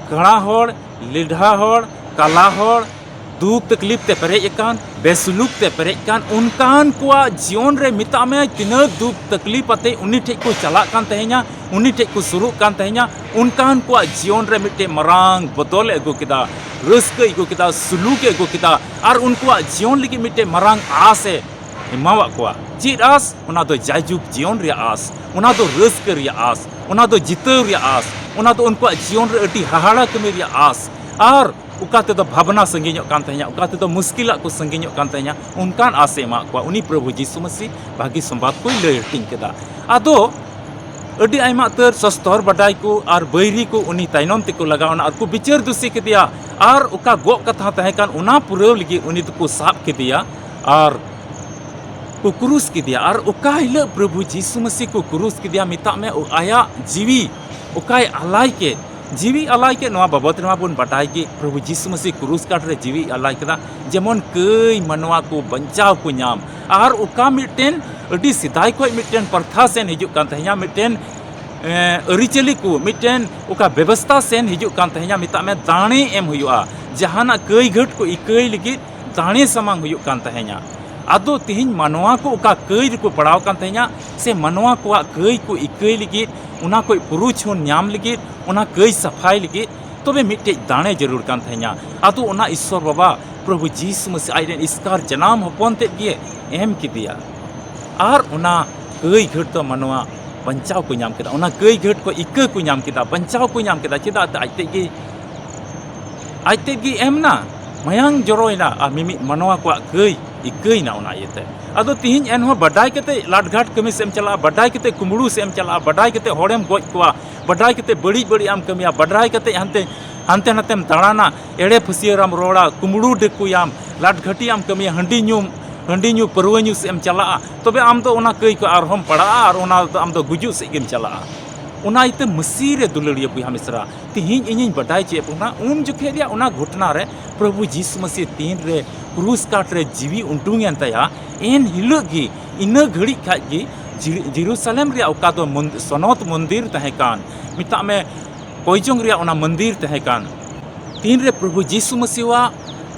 ᱠᱟᱬᱟ ᱦᱚᱲ, ᱞᱮᱰᱷᱟ ᱦᱚᱲ, ᱠᱟᱞᱟ ᱦᱚᱲ, ᱫᱩᱠ ᱛᱟᱠᱞᱤᱯ ᱛᱮ ᱯᱮᱨᱮᱡ ᱟᱠᱟᱱ, ᱵᱮᱥᱩᱞᱩᱠ ᱛᱮ ᱯᱮᱨᱮᱡ ᱟᱠᱟᱱ, ᱚᱱᱠᱟᱱ ᱠᱚᱣᱟᱜ ᱡᱤᱭᱚᱱ ᱨᱮ ᱢᱮᱛᱟᱜ ᱢᱮ ᱛᱤᱱᱟᱹᱜ ᱫᱩᱠ ᱛᱟᱠᱞᱤᱯ ᱟᱛᱮ ᱩᱱᱤ ᱴᱷᱮᱡ ᱠᱚ ᱪᱟᱞᱟᱜ ᱠᱟᱱ ᱛᱟᱦᱮᱸᱧᱟ, ᱩᱱᱤ ᱴᱷᱮᱡ ᱠᱚ ᱥᱩᱨᱩᱜ ᱠᱟᱱ ᱛᱟᱦᱮᱸᱧᱟ, ᱚᱱᱠᱟᱱ ᱠᱚᱣᱟᱜ ᱡᱤᱭᱚᱱ ᱨᱮ ᱢᱤᱫᱴᱮᱡ ᱢᱟᱨᱟᱝ ᱵᱚᱫᱚᱞ ᱮ ᱟᱹᱜᱩ ᱠᱮᱫᱟ, ᱨᱟᱹᱥᱠᱟᱹᱭ ᱟᱹᱜᱩ ᱠᱮᱫᱟ, ᱥᱩᱞᱩᱠ ᱮ ᱟᱹᱜᱩ ᱠᱮᱫᱟ, ᱟᱨ ᱩᱱᱠᱩᱣᱟᱜ ᱡᱤᱭᱚᱱ ᱞᱟᱹᱜᱤᱫ ᱢᱤᱫᱴᱮᱡ ᱢᱟᱨᱟᱝ ᱟᱥ ᱮ ᱮᱢᱟᱣᱟᱫ ᱠᱚᱣᱟ᱾ ᱪᱮᱫ ᱟᱥ? ᱚᱱᱟ ᱫᱚ ᱡᱟᱭᱡᱩᱜᱽ ᱡᱤᱭᱚᱱ ᱨᱮᱭᱟᱜ ᱟᱥ, ᱚᱱᱟ ᱫᱚ ᱨᱟᱹᱥᱠᱟᱹ ᱨᱮᱭᱟᱜ ᱟᱥ, ᱚᱱᱟ ᱫᱚ ᱡᱤᱛᱟᱹᱣ ᱨᱮᱭᱟᱜ ᱟᱥ, ᱚᱱᱟ ᱫᱚ ᱩᱱᱠᱩᱣᱟᱜ ᱡᱤᱭᱚᱱ ᱨᱮ ᱟᱹᱰᱤ ᱦᱟᱦᱟᱲᱟ ᱠᱟᱹᱢᱤ ᱨᱮᱭᱟᱜ ᱟᱥ᱾ ᱟᱨ ᱚᱠᱟ ᱛᱮᱫᱚ ᱵᱷᱟᱵᱽᱱᱟ ᱥᱟᱺᱜᱤᱧᱚᱜ ᱠᱟᱱ ᱛᱟᱦᱮᱸᱧᱟ, ᱚᱠᱟ ᱛᱮᱫᱚ ᱢᱩᱥᱠᱤᱞᱟᱜ ᱠᱚ ᱥᱟᱺᱜᱤᱧᱚᱜ ᱠᱟᱱ ᱛᱟᱦᱮᱸᱧᱟ, ᱚᱱᱠᱟᱱ ᱟᱥ ᱮ ᱮᱢᱟᱫ ᱠᱚᱣᱟ᱾ ᱩᱱᱤ ᱯᱨᱚᱵᱷᱩ ᱡᱤᱥᱩ ᱢᱟᱹᱥᱤ ᱵᱷᱟᱹᱜᱤ ᱥᱚᱢᱵᱟᱫ ᱠᱚᱭ ᱞᱟᱹᱭ ᱦᱟᱹᱴᱤᱧ ᱠᱮᱫᱟ᱾ ᱟᱫᱚ ᱟᱹᱰᱤ ᱟᱭᱢᱟ ᱩᱛᱟᱹᱨ ᱥᱚᱥᱛᱚᱨ ᱵᱟᱰᱟᱭ ᱠᱚ ᱟᱨ ᱵᱟᱹᱭᱨᱤ ᱠᱚ ᱩᱱᱤ ᱛᱟᱭᱱᱚᱢ ᱛᱮᱠᱚ ᱞᱟᱜᱟᱣ ᱮᱱᱟ ᱟᱨ ᱠᱚ ᱵᱤᱪᱟᱹᱨ ᱫᱩᱥᱤ ᱠᱮᱫᱮᱭᱟ᱾ ᱟᱨ ᱚᱠᱟ ᱜᱚᱜ ᱠᱟᱛᱷᱟ ᱛᱟᱦᱮᱸ ᱠᱟᱱ, ᱚᱱᱟ ᱯᱩᱨᱟᱹᱣ ᱞᱟᱹᱜᱤᱫ ᱩᱱᱤ ᱫᱚᱠᱚ ᱥᱟᱵ ᱠᱮᱫᱮᱭᱟ ᱟᱨ ᱠᱚ ᱠᱨᱩᱥ ᱠᱮᱫᱮᱭᱟ᱾ ᱟᱨ ᱚᱠᱟ ᱦᱤᱞᱳᱜ ᱯᱨᱚᱵᱷᱩ ᱡᱤᱥᱩ ᱢᱟᱹᱥᱤ ᱠᱚ ᱠᱨᱩᱥ ᱠᱮᱫᱮᱭᱟ, ᱢᱮᱛᱟᱜ ᱢᱮ, ᱚ-, ᱟᱭᱟᱜ ᱡᱤᱣᱤ ᱚᱠᱟᱭ ᱟᱞᱟᱭ ᱠᱮᱫ, ᱡᱤᱣᱤ ᱟᱞᱟᱭ ᱠᱮᱫ, ᱱᱚᱣᱟ ᱵᱟᱵᱚᱫ ᱨᱮᱢᱟ ᱵᱚᱱ ᱵᱟᱰᱟᱭ ᱜᱮ, ᱯᱨᱚᱵᱷᱩ ᱡᱤᱥᱩ ᱢᱟᱹᱥᱤ ᱠᱨᱩᱥ ᱠᱟᱴ ᱨᱮ ᱡᱤᱣᱤ ᱟᱞᱟᱭ ᱠᱮᱫᱟ, ᱡᱮᱢᱚᱱ ᱠᱟᱹᱭ ᱢᱟᱱᱣᱟ ᱠᱚ ᱵᱟᱧᱪᱟᱣ ᱠᱚ ᱧᱟᱢ᱾ ᱟᱨ ᱚᱠᱟ ᱢᱤᱫᱴᱮᱱ ᱟᱹᱰᱤ ᱥᱮᱫᱟᱭ ᱠᱷᱚᱱ ᱢᱤᱫᱴᱮᱱ ᱯᱨᱚᱛᱷᱟ ᱥᱮᱱ ᱦᱤᱡᱩᱜ ᱠᱟᱱ ᱛᱟᱦᱮᱸᱱᱟ, ᱢᱤᱫᱴᱮᱱ, ᱮᱸ, ᱟᱹᱨᱤᱪᱟᱹᱞᱤ ᱠᱚ, ᱢᱤᱫᱴᱮᱱ ᱚᱠᱟ ᱵᱮᱵᱚᱥᱛᱷᱟ ᱥᱮᱱ ᱦᱤᱡᱩᱜ ᱠᱟᱱ ᱛᱟᱦᱮᱸᱱᱟ, ᱢᱮᱛᱟᱜ ᱢᱮ, ᱫᱟᱲᱮ ᱮᱢ ᱦᱩᱭᱩᱜᱼᱟ, ᱡᱟᱦᱟᱱᱟᱜ ᱠᱟᱹᱭ ᱜᱷᱟᱹᱴ ᱠᱚ ᱤᱠᱟᱹᱭ ᱞᱟᱹᱜᱤᱫ ᱫᱟᱲᱮ ᱥᱟᱢᱟᱝ ᱦᱩᱭᱩᱜ ᱠᱟᱱ ᱛᱟᱦᱮᱸᱱᱟ᱾ ᱟᱫᱚ ᱛᱤᱦᱤᱧ ᱢᱟᱱᱣᱟ ᱠᱚ ᱚᱠᱟ ᱠᱟᱹᱭ ᱨᱮᱠᱚ ᱯᱟᱲᱟᱣ ᱠᱟᱱ ᱛᱟᱦᱮᱸᱱᱟ, ᱥᱮ ᱢᱟᱱᱣᱟ ᱠᱚᱣᱟᱜ ᱠᱟᱹᱭ ᱠᱚ ᱤᱠᱟᱹᱭ ᱞᱟᱹᱜᱤᱫ, ᱚᱱᱟ ᱠᱚ ᱯᱩᱨᱩᱪᱷᱚᱱ ᱧᱟᱢ ᱞᱟᱹᱜᱤᱫ, ᱚᱱᱟ ᱠᱟᱹᱭ ᱥᱟᱯᱷᱟᱭ ᱞᱟᱹᱜᱤᱫ, ᱛᱚᱵᱮ ᱢᱤᱫᱴᱮᱡ ᱫᱟᱲᱮ ᱡᱟᱹᱨᱩᱲ ᱠᱟᱱ ᱛᱟᱦᱮᱸᱱᱟ᱾ ᱟᱫᱚ ᱚᱱᱟ ᱤᱥᱥᱚᱨ ᱵᱟᱵᱟ ᱯᱨᱚᱵᱷᱩ ᱡᱤᱥᱩ ᱢᱟᱹᱥᱤ ᱟᱡ ᱨᱮᱱ ᱮᱥᱠᱟᱨ ᱡᱟᱱᱟᱢ ᱦᱚᱯᱚᱱ ᱛᱮᱫ ᱜᱮ ᱮᱢ ᱠᱮᱫᱮᱭᱟ᱾ ᱟᱨ ᱚᱱᱟ ᱠᱟᱹᱭ ᱜᱷᱟᱹᱴ ᱫᱚ ᱢᱟᱱᱣᱟ ᱵᱟᱧᱪᱟᱣ ᱠᱚ ᱧᱟᱢ ᱠᱮᱫᱟ, ᱚᱱᱟ ᱠᱟᱹᱭ ᱜᱷᱟᱹᱴ ᱠᱚ ᱤᱠᱟᱹ ᱠᱚ ᱧᱟᱢ ᱠᱮᱫᱟ, ᱵᱟᱧᱪᱟᱣ ᱠᱚ ᱧᱟᱢ ᱠᱮᱫᱟ᱾ ᱪᱮᱫᱟᱜ ᱛᱮ ᱟᱡ ᱛᱮᱫ ᱜᱮ, ᱟᱡ ᱛᱮᱫ ᱜᱮ ᱮᱢ ᱮᱱᱟ᱾ ᱢᱟᱭᱟᱝ ᱡᱚᱨᱚᱭᱮᱱᱟ ᱟᱨ ᱢᱤᱢᱤᱫ ᱢᱟᱱᱣᱟ ᱠᱚᱣᱟᱜ ᱠᱟᱹᱭ ᱤᱠᱟᱹᱭᱮᱱᱟ᱾ ᱚᱱᱟ ᱤᱭᱟᱹᱛᱮ ᱟᱫᱚ ᱛᱤᱦᱤᱧ ᱮᱱᱦᱚᱸ ᱵᱟᱰᱟᱭ ᱠᱟᱛᱮ ᱞᱟᱴᱜᱷᱟᱴ ᱠᱟᱹᱢᱤ ᱥᱮᱫ ᱮᱢ ᱪᱟᱞᱟᱜᱼᱟ, ᱵᱟᱰᱟᱭ ᱠᱟᱛᱮ ᱠᱩᱢᱵᱽᱲᱩ ᱥᱮᱫ ᱮᱢ ᱪᱟᱞᱟᱜᱼᱟ, ᱵᱟᱰᱟᱭ ᱠᱟᱛᱮ ᱦᱚᱲᱮᱢ ᱜᱚᱡ ᱠᱚᱣᱟ, ᱵᱟᱰᱟᱭ ᱠᱟᱛᱮ ᱵᱟᱹᱲᱤᱡ ᱵᱟᱹᱲᱤᱡ ᱮᱢ ᱠᱟᱹᱢᱤᱭᱟ, ᱵᱟᱰᱟᱭ ᱠᱟᱛᱮ ᱦᱟᱱᱛᱮ ᱦᱟᱱᱛᱮ ᱱᱟᱛᱮᱢ ᱫᱟᱬᱟᱱᱟ, ᱮᱲᱮ ᱯᱷᱟᱹᱥᱭᱟᱹᱨᱟᱢ ᱨᱚᱲᱟ, ᱠᱩᱢᱵᱽᱲᱩ ᱰᱟᱹᱠᱩᱭᱟᱢ, ᱞᱟᱴᱜᱷᱟᱹᱴᱤᱭᱟᱢ ᱠᱟᱹᱢᱤᱭᱟ, ᱦᱟᱺᱰᱤ ᱧᱩ ᱦᱟᱺᱰᱤ ᱧᱩ ᱯᱟᱹᱨᱣᱟᱹ ᱧᱩ ᱥᱮᱫ ᱮᱢ ᱪᱟᱞᱟᱜᱼᱟ, ᱛᱚᱵᱮ ᱟᱢ ᱫᱚ ᱚᱱᱟ ᱠᱟᱹᱭ ᱠᱚ ᱟᱨᱦᱚᱸᱢ ᱯᱟᱲᱟᱜᱼᱟ ᱟᱨ ᱚᱱᱟ ᱫᱚ ᱟᱢ ᱫᱚ ᱜᱩᱡᱩᱜ ᱥᱮᱫ ᱜᱮᱢ ᱪᱟᱞᱟᱜᱼᱟ᱾ ᱚᱱᱟ ᱤᱭᱟᱹᱛᱮ ᱢᱟᱹᱥᱤ ᱨᱮ ᱫᱩᱞᱟᱹᱲᱤᱭᱟᱹ ᱵᱚᱭᱦᱟ ᱢᱤᱥᱨᱟ, ᱛᱤᱦᱤᱧ ᱤᱧᱤᱧ ᱵᱟᱰᱟᱭ ᱦᱚᱪᱚᱭᱮᱫ ᱵᱚᱱᱟ, ᱩᱱ ᱡᱚᱠᱷᱮᱡ ᱨᱮᱭᱟᱜ ᱚᱱᱟ ᱜᱷᱚᱴᱚᱱᱟ ᱨᱮ ᱯᱨᱚᱵᱷᱩ ᱡᱤᱥᱩ ᱢᱟᱹᱥᱤ ᱛᱤᱱ ᱨᱮ ᱠᱨᱩᱥ ᱠᱟᱴ ᱨᱮ ᱡᱤᱣᱤ ᱩᱰᱩᱝ ᱮᱱ ᱛᱟᱭᱟ, ᱮᱱ ᱦᱤᱞᱳᱜ ᱜᱮ, ᱤᱱᱟᱹ ᱜᱷᱟᱹᱲᱤᱡ ᱠᱷᱟᱡ ᱜᱮ ᱡᱤᱨ-, ᱡᱮᱨᱩᱥᱟᱞᱮᱢ ᱨᱮᱭᱟᱜ ᱚᱠᱟ ᱫᱚ ᱢᱚᱱ-, ᱥᱚᱱᱚᱛ ᱢᱚᱱᱫᱤᱨ ᱛᱟᱦᱮᱸ ᱠᱟᱱ, ᱢᱮᱛᱟᱜ ᱢᱮ ᱠᱚᱭᱡᱚᱝ ᱨᱮᱭᱟᱜ ᱚᱱᱟ ᱢᱚᱱᱫᱤᱨ ᱛᱟᱦᱮᱸ ᱠᱟᱱ, ᱛᱤᱱ ᱨᱮ ᱯᱨᱚᱵᱷᱩ ᱡᱤᱥᱩ ᱢᱟᱹᱥᱤᱣᱟᱜ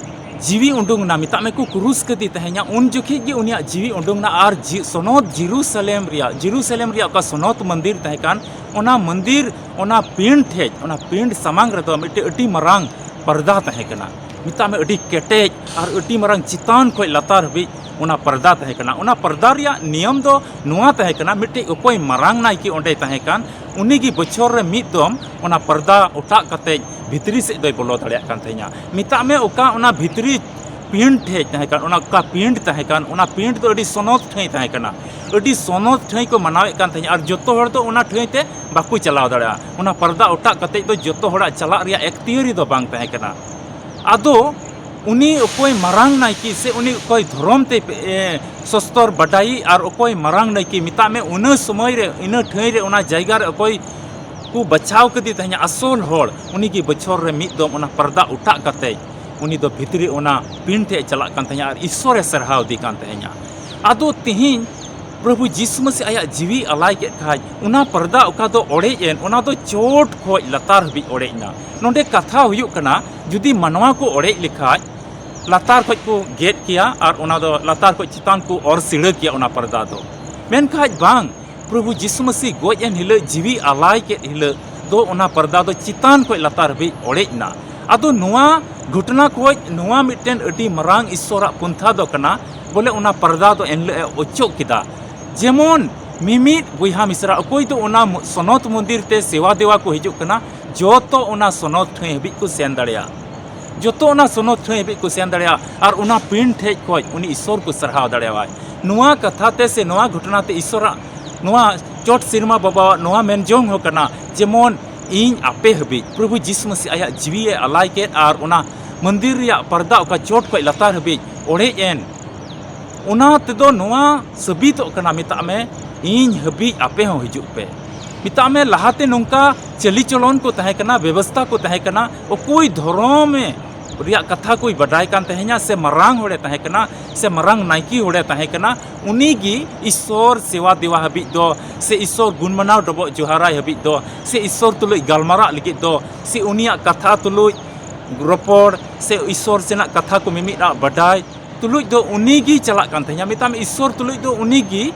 ᱡᱤᱣᱤ ᱩᱰᱩᱝ ᱮᱱᱟ, ᱢᱮᱛᱟᱜ ᱢᱮ ᱠᱚ ᱠᱨᱩᱥ ᱠᱟᱫᱮ ᱛᱟᱦᱮᱸᱧᱟ, ᱩᱱ ᱡᱚᱠᱷᱮᱡ ᱜᱮ ᱩᱱᱤᱭᱟᱜ ᱡᱤᱣᱤ ᱩᱰᱩᱝ ᱮᱱᱟ᱾ ᱟᱨ ᱡᱤ-, ᱥᱚᱱᱚᱛ ᱡᱮᱨᱩᱥᱟᱞᱮᱢ ᱨᱮᱭᱟᱜ, ᱡᱮᱨᱩᱥᱟᱞᱮᱢ ᱨᱮᱭᱟᱜ ᱚᱠᱟ ᱥᱚᱱᱚᱛ ᱢᱚᱱᱫᱤᱨ ᱛᱟᱦᱮᱸ ᱠᱟᱱ, ᱚᱱᱟ ᱢᱚᱱᱫᱤᱨ, ᱚᱱᱟ ᱯᱤᱸᱰ ᱴᱷᱮᱡ, ᱚᱱᱟ ᱯᱤᱸᱰ ᱥᱟᱢᱟᱝ ᱨᱮᱫᱚ ᱢᱤᱫᱴᱮᱡ ᱟᱹᱰᱤ ᱢᱟᱨᱟᱝ ᱯᱚᱨᱫᱟ ᱛᱟᱦᱮᱸ ᱠᱟᱱᱟ, ᱢᱮᱛᱟᱜ ᱢᱮ ᱟᱹᱰᱤ ᱠᱮᱴᱮᱡ ᱟᱨ ᱟᱹᱰᱤ ᱢᱟᱨᱟᱝ ᱪᱮᱛᱟᱱ ᱠᱷᱚᱡ ᱞᱟᱛᱟᱨ ᱦᱟᱹᱵᱤᱡ ᱚᱱᱟ ᱯᱚᱨᱫᱟ ᱛᱟᱦᱮᱸ ᱠᱟᱱᱟ᱾ ᱚᱱᱟ ᱯᱚᱨᱫᱟ ᱨᱮᱭᱟᱜ ᱱᱤᱭᱚᱢ ᱫᱚ ᱱᱚᱣᱟ ᱛᱟᱦᱮᱸ ᱠᱟᱱᱟ, ᱢᱤᱫᱴᱮᱡ ᱚᱠᱚᱭ ᱢᱟᱨᱟᱝ ᱱᱟᱭᱠᱮ ᱚᱸᱰᱮᱭ ᱛᱟᱦᱮᱸ ᱠᱟᱱ, ᱩᱱᱤ ᱜᱮ ᱵᱚᱪᱷᱚᱨ ᱨᱮ ᱢᱤᱫ ᱫᱚᱢ ᱚᱱᱟ ᱯᱚᱨᱫᱟ ᱚᱴᱟᱜ ᱠᱟᱛᱮᱡ ᱵᱷᱤᱛᱨᱤ ᱥᱮᱫ ᱫᱚᱭ ᱵᱚᱞᱚ ᱫᱟᱲᱮᱭᱟᱜ ᱠᱟᱱ ᱛᱟᱦᱮᱸᱧᱟ᱾ ᱢᱮᱛᱟᱜ ᱢᱮ ᱚᱠᱟ ᱚᱱᱟ ᱵᱷᱤᱛᱨᱤ ᱯᱤᱸᱰ ᱴᱷᱮᱡ ᱛᱟᱦᱮᱸ ᱠᱟᱱ, ᱚᱱᱟ ᱚᱠᱟ ᱯᱤᱸᱰ ᱛᱟᱦᱮᱸ ᱠᱟᱱ, ᱚᱱᱟ ᱯᱤᱸᱰ ᱫᱚ ᱟᱹᱰᱤ ᱥᱚᱱᱚᱛ ᱴᱷᱟᱹᱭ ᱛᱟᱦᱮᱸ ᱠᱟᱱᱟ, ᱟᱹᱰᱤ ᱥᱚᱱᱚᱛ ᱴᱷᱟᱹᱭ ᱠᱚ ᱢᱟᱱᱟᱣᱮᱫ ᱠᱟᱱ ᱛᱟᱦᱮᱸᱧᱟ᱾ ᱟᱨ ᱡᱚᱛᱚ ᱦᱚᱲ ᱫᱚ ᱚᱱᱟ ᱴᱷᱟᱹᱭ ᱛᱮ ᱵᱟᱠᱚ ᱪᱟᱞᱟᱣ ᱫᱟᱲᱮᱭᱟᱜᱼᱟ᱾ ᱚᱱᱟ ᱯᱚᱨᱫᱟ ᱚᱴᱟᱜ ᱠᱟᱛᱮᱡ ᱫᱚ ᱡᱚᱛᱚ ᱦᱚᱲᱟᱜ ᱪᱟᱞᱟᱜ ᱨᱮᱭᱟᱜ ᱮᱠᱛᱤᱭᱟᱹᱨᱤ ᱫᱚ ᱵᱟᱝ ᱛᱟᱦᱮᱸ ᱠᱟᱱᱟ᱾ ᱟᱫᱚ ᱩᱱᱤ ᱚᱠᱚᱭ ᱢᱟᱨᱟᱝ ᱱᱟᱭᱠᱮ ᱥᱮ ᱩᱱᱤ ᱚᱠᱚᱭ ᱫᱷᱚᱨᱚᱢ ᱛᱮ, ᱮ, ᱥᱚᱥᱛᱚᱨ ᱵᱟᱰᱟᱭᱤ ᱟᱨ ᱚᱠᱚᱭ ᱢᱟᱨᱟᱝ ᱱᱟᱭᱠᱮ, ᱢᱮᱛᱟᱜ ᱢᱮ ᱚᱱᱟ ᱥᱚᱢᱚᱭ ᱨᱮ, ᱤᱱᱟᱹ ᱴᱷᱟᱹᱭ ᱨᱮ, ᱚᱱᱟ ᱡᱟᱭᱜᱟ ᱨᱮ ᱚᱠᱚᱭ ᱠᱚ ᱵᱟᱪᱷᱟᱣ ᱠᱮᱫᱮ ᱛᱟᱦᱮᱸᱧᱟ ᱟᱥᱚᱞ ᱦᱚᱲ, ᱩᱱᱤ ᱜᱮ ᱵᱚᱪᱷᱚᱨ ᱨᱮ ᱢᱤᱫ ᱫᱚᱢ ᱚᱱᱟ ᱯᱚᱨᱫᱟ ᱚᱴᱟᱜ ᱠᱟᱛᱮ ᱩᱱᱤ ᱫᱚ ᱵᱷᱤᱛᱨᱤ ᱚᱱᱟ ᱯᱤᱸᱰ ᱴᱷᱮᱡ ᱮ ᱪᱟᱞᱟᱜ ᱠᱟᱱ ᱛᱟᱦᱮᱸᱧᱟ ᱟᱨ ᱤᱥᱥᱚᱨᱮ ᱥᱟᱨᱦᱟᱣ ᱤᱫᱤ ᱠᱟᱱ ᱛᱟᱦᱮᱸᱧᱟ᱾ ᱟᱫᱚ ᱛᱤᱦᱤᱧ ᱯᱨᱚᱵᱷᱩ ᱡᱤᱥᱩ ᱢᱟᱹᱥᱤ ᱟᱭᱟᱜ ᱡᱤᱣᱤ ᱟᱞᱟᱭ ᱠᱮᱫ ᱠᱷᱟᱡ, ᱚᱱᱟ ᱯᱚᱨᱫᱟ ᱚᱠᱟ ᱫᱚ ᱚᱲᱮᱡ ᱮᱱ, ᱚᱱᱟ ᱫᱚ ᱪᱚᱴ ᱠᱷᱚᱡ ᱞᱟᱛᱟᱨ ᱦᱟᱹᱵᱤᱡ ᱚᱲᱮᱡ ᱮᱱᱟ᱾ ᱱᱚᱰᱮ ᱠᱟᱛᱷᱟ ᱦᱩᱭᱩᱜ ᱠᱟᱱᱟ, ᱡᱩᱫᱤ ᱢᱟᱱᱣᱟ ᱠᱚ ᱚᱲᱮᱡ ᱞᱮᱠᱷᱟᱡ, ᱞᱟᱛᱟᱨ ᱠᱷᱚᱡ ᱠᱚ ᱜᱮᱫ ᱠᱮᱭᱟ ᱟᱨ ᱚᱱᱟ ᱫᱚ ᱞᱟᱛᱟᱨ ᱠᱷᱚᱡ ᱪᱮᱛᱟᱱ ᱠᱚ ᱚᱨ ᱥᱤᱲᱟᱹ ᱠᱮᱭᱟ ᱚᱱᱟ ᱯᱚᱨᱫᱟ ᱫᱚ᱾ ᱢᱮᱱᱠᱷᱟᱡ ᱵᱟᱝ, ᱯᱨᱚᱵᱷᱩ ᱡᱤᱥᱩ ᱢᱟᱹᱥᱤ ᱜᱚᱡ ᱮᱱ ᱦᱤᱞᱳᱜ, ᱡᱤᱣᱤ ᱟᱞᱟᱭ ᱠᱮᱫ ᱦᱤᱞᱳᱜ ᱫᱚ ᱚᱱᱟ ᱯᱚᱨᱫᱟ ᱫᱚ ᱪᱮᱛᱟᱱ ᱠᱷᱚᱡ ᱞᱟᱛᱟᱨ ᱦᱟᱹᱵᱤᱡ ᱚᱲᱮᱡ ᱮᱱᱟ᱾ ᱟᱫᱚ ᱱᱚᱣᱟ ᱜᱷᱚᱴᱚᱱᱟ ᱠᱷᱚᱡ ᱱᱚᱣᱟ ᱢᱤᱫᱴᱮᱱ ᱟᱹᱰᱤ ᱢᱟᱨᱟᱝ ᱤᱥᱥᱚᱨᱟᱜ ᱯᱚᱱᱛᱷᱟ ᱫᱚ ᱠᱟᱱᱟ, ᱵᱚᱞᱮ ᱚᱱᱟ ᱯᱚᱨᱫᱟ ᱫᱚ ᱮᱱᱦᱤᱞᱳᱜ ᱮ ᱚᱪᱚᱜ ᱠᱮᱫᱟ᱾ ᱡᱮᱢᱚᱱ ᱢᱤᱢᱤᱫ ᱵᱚᱭᱦᱟ ᱢᱤᱥᱨᱟ ᱚᱠᱚᱭ ᱫᱚ ᱚᱱᱟ ᱢᱚ-, ᱥᱚᱱᱚᱛ ᱢᱚᱱᱫᱤᱨ ᱛᱮ ᱥᱮᱣᱟ ᱫᱮᱣᱟ ᱠᱚ ᱦᱤᱡᱩᱜ ᱠᱟᱱᱟ, ᱡᱚᱛᱚ ᱚᱱᱟ ᱥᱚᱱᱚᱛ ᱴᱷᱟᱹᱭ ᱦᱟᱹᱵᱤᱡ ᱠᱚ ᱥᱮᱱ ᱫᱟᱲᱮᱭᱟᱜᱼᱟ᱾ ᱡᱚᱛᱚ ᱚᱱᱟ ᱥᱚᱱᱚᱛ ᱴᱷᱟᱹᱭ ᱦᱟᱹᱵᱤᱡ ᱠᱚ ᱥᱮᱱ ᱫᱟᱲᱮᱭᱟᱜᱼᱟ ᱟᱨ ᱚᱱᱟ ᱯᱤᱸᱰ ᱴᱷᱮᱡ ᱠᱷᱚᱡ ᱩᱱᱤ ᱤᱥᱥᱚᱨ ᱠᱚ ᱥᱟᱨᱦᱟᱣ ᱫᱟᱲᱮᱭᱟᱣᱟᱭ᱾ ᱱᱚᱣᱟ ᱠᱟᱛᱷᱟ ᱛᱮ ᱥᱮ ᱱᱚᱣᱟ ᱜᱷᱚᱴᱚᱱᱟ ᱛᱮ ᱤᱥᱥᱚᱨᱟᱜ, ᱱᱚᱣᱟ ᱪᱚᱴ ᱥᱮᱨᱢᱟ ᱵᱟᱵᱟᱣᱟᱜ ᱱᱚᱣᱟ ᱢᱮᱱ ᱡᱚᱝ ᱦᱚᱸ ᱠᱟᱱᱟ, ᱡᱮᱢᱚᱱ ᱤᱧ ᱟᱯᱮ ᱦᱟᱹᱵᱤᱡ ᱯᱨᱚᱵᱷᱩ ᱡᱤᱥᱩ ᱢᱟᱹᱥᱤ ᱟᱭᱟᱜ ᱡᱤᱣᱤ ᱮ ᱟᱞᱟᱭ ᱠᱮᱫ ᱟᱨ ᱚᱱᱟ ᱢᱚᱱᱫᱤᱨ ᱨᱮᱭᱟᱜ ᱯᱟᱨᱫᱟ ᱚᱠᱟ ᱪᱚᱴ ᱠᱷᱚᱡ ᱞᱟᱛᱟᱨ ᱦᱟᱹᱵᱤᱡ ᱚᱲᱮᱡ ᱮᱱ, ᱚᱱᱟ ᱛᱮᱫᱚ ᱱᱚᱣᱟ ᱥᱟᱹᱵᱤᱛᱚᱜ ᱠᱟᱱᱟ, ᱢᱮᱛᱟᱜ ᱢᱮ, ᱤᱧ ᱦᱟᱹᱵᱤᱡ ᱟᱯᱮ ᱦᱚᱸ ᱦᱤᱡᱩᱜ ᱯᱮ᱾ ᱢᱮᱛᱟᱜ ᱢᱮ, ᱞᱟᱦᱟᱛᱮ ᱱᱚᱝᱠᱟ ᱪᱟᱹᱞᱤ ᱪᱚᱞᱚᱱ ᱠᱚ ᱛᱟᱦᱮᱸ ᱠᱟᱱᱟ, ᱵᱮᱵᱚᱥᱛᱷᱟ ᱠᱚ ᱛᱟᱦᱮᱸ ᱠᱟᱱᱟ, ᱚᱠᱚᱭ ᱫᱷᱚᱨᱚᱢᱮ ᱨᱮᱭᱟᱜ ᱠᱟᱛᱷᱟ ᱠᱚᱭ ᱵᱟᱰᱟᱭ ᱠᱟᱱ ᱛᱟᱦᱮᱸᱧᱟ, ᱥᱮ ᱢᱟᱨᱟᱝ ᱦᱚᱲᱮ ᱛᱟᱦᱮᱸ ᱠᱟᱱᱟ, ᱥᱮ ᱢᱟᱨᱟᱝ ᱱᱟᱭᱠᱮ ᱦᱚᱲᱮ ᱛᱟᱦᱮᱸ ᱠᱟᱱᱟ, ᱩᱱᱤ ᱜᱮ ᱤᱥᱥᱚᱨ ᱥᱮᱣᱟ ᱫᱮᱣᱟ ᱦᱟᱹᱵᱤᱡ ᱫᱚ, ᱥᱮ ᱤᱥᱥᱚᱨ ᱜᱩᱱ ᱢᱟᱱᱟᱣ ᱰᱚᱵᱚᱜ ᱡᱚᱦᱟᱨᱟᱭ ᱦᱟᱹᱵᱤᱡ ᱫᱚ, ᱥᱮ ᱤᱥᱥᱚᱨ ᱛᱩᱞᱩᱡ ᱜᱟᱞᱢᱟᱨᱟᱜ ᱞᱟᱹᱜᱤᱫ ᱫᱚ, ᱥᱮ ᱩᱱᱤᱭᱟᱜ ᱠᱟᱛᱷᱟ ᱛᱩᱞᱩᱡ ᱨᱚᱯᱚᱲ, ᱥᱮ ᱤᱥᱥᱚᱨ ᱥᱮᱱᱟᱜ ᱠᱟᱛᱷᱟ ᱠᱚ ᱢᱤᱢᱤᱫ ᱟᱜ ᱵᱟᱰᱟᱭ ᱛᱩᱞᱩᱡ ᱫᱚ ᱩᱱᱤ ᱜᱮᱭ ᱪᱟᱞᱟᱜ ᱠᱟᱱ ᱛᱟᱦᱮᱸᱧᱟ᱾ ᱢᱮᱛᱟᱜ ᱢᱮ, ᱤᱥᱥᱚᱨ ᱛᱩᱞᱩᱡ ᱫᱚ ᱩᱱᱤ ᱜᱮ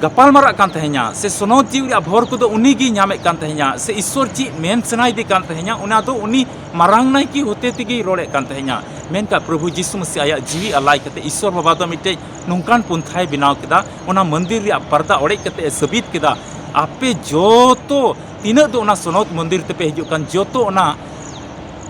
ᱜᱟᱯᱟᱞ ᱢᱟᱨᱟᱜ ᱠᱟᱱ ᱛᱟᱦᱮᱸᱧᱟ, ᱥᱮ ᱥᱚᱱᱚᱛ ᱡᱤᱣᱤ ᱨᱮᱭᱟᱜ ᱵᱷᱚᱨ ᱠᱚᱫᱚ ᱩᱱᱤ ᱜᱮᱭ ᱧᱟᱢᱮᱫ ᱠᱟᱱ ᱛᱟᱦᱮᱸᱧᱟ, ᱥᱮ ᱤᱥᱥᱚᱨ ᱪᱮᱫ ᱢᱮᱱ ᱥᱟᱱᱟᱭᱮᱫᱮ ᱠᱟᱱ ᱛᱟᱦᱮᱸᱧᱟ, ᱚᱱᱟ ᱫᱚ ᱩᱱᱤ ᱢᱟᱨᱟᱝ ᱱᱟᱭᱠᱮ ᱦᱚᱛᱮ ᱛᱮᱜᱮᱭ ᱨᱚᱲᱮᱫ ᱠᱟᱱ ᱛᱟᱦᱮᱸᱧᱟ᱾ ᱢᱮᱱᱠᱷᱟᱱ ᱯᱨᱚᱵᱷᱩ ᱡᱤᱥᱩ ᱢᱟᱹᱥᱤ ᱟᱭᱟᱜ ᱡᱤᱣᱤ ᱟᱞᱟᱭ ᱠᱟᱛᱮ ᱤᱥᱥᱚᱨ ᱵᱟᱵᱟ ᱫᱚ ᱢᱤᱫᱴᱮᱡ ᱱᱚᱝᱠᱟᱱ ᱯᱚᱱᱛᱷᱟᱭ ᱵᱮᱱᱟᱣ ᱠᱮᱫᱟ, ᱚᱱᱟ ᱢᱚᱱᱫᱤᱨ ᱨᱮᱭᱟᱜ ᱯᱟᱨᱫᱟ ᱚᱲᱮᱡ ᱠᱟᱛᱮ ᱮ ᱥᱟᱹᱵᱤᱛ ᱠᱮᱫᱟ, ᱟᱯᱮ ᱡᱚᱛᱚ ᱛᱤᱱᱟᱹᱜ ᱫᱚ ᱚᱱᱟ ᱥᱚᱱᱚᱛ ᱢᱚᱱᱫᱤᱨ ᱛᱮᱯᱮ ᱦᱤᱡᱩᱜ ᱠᱟᱱ, ᱡᱚᱛᱚ ᱚᱱᱟ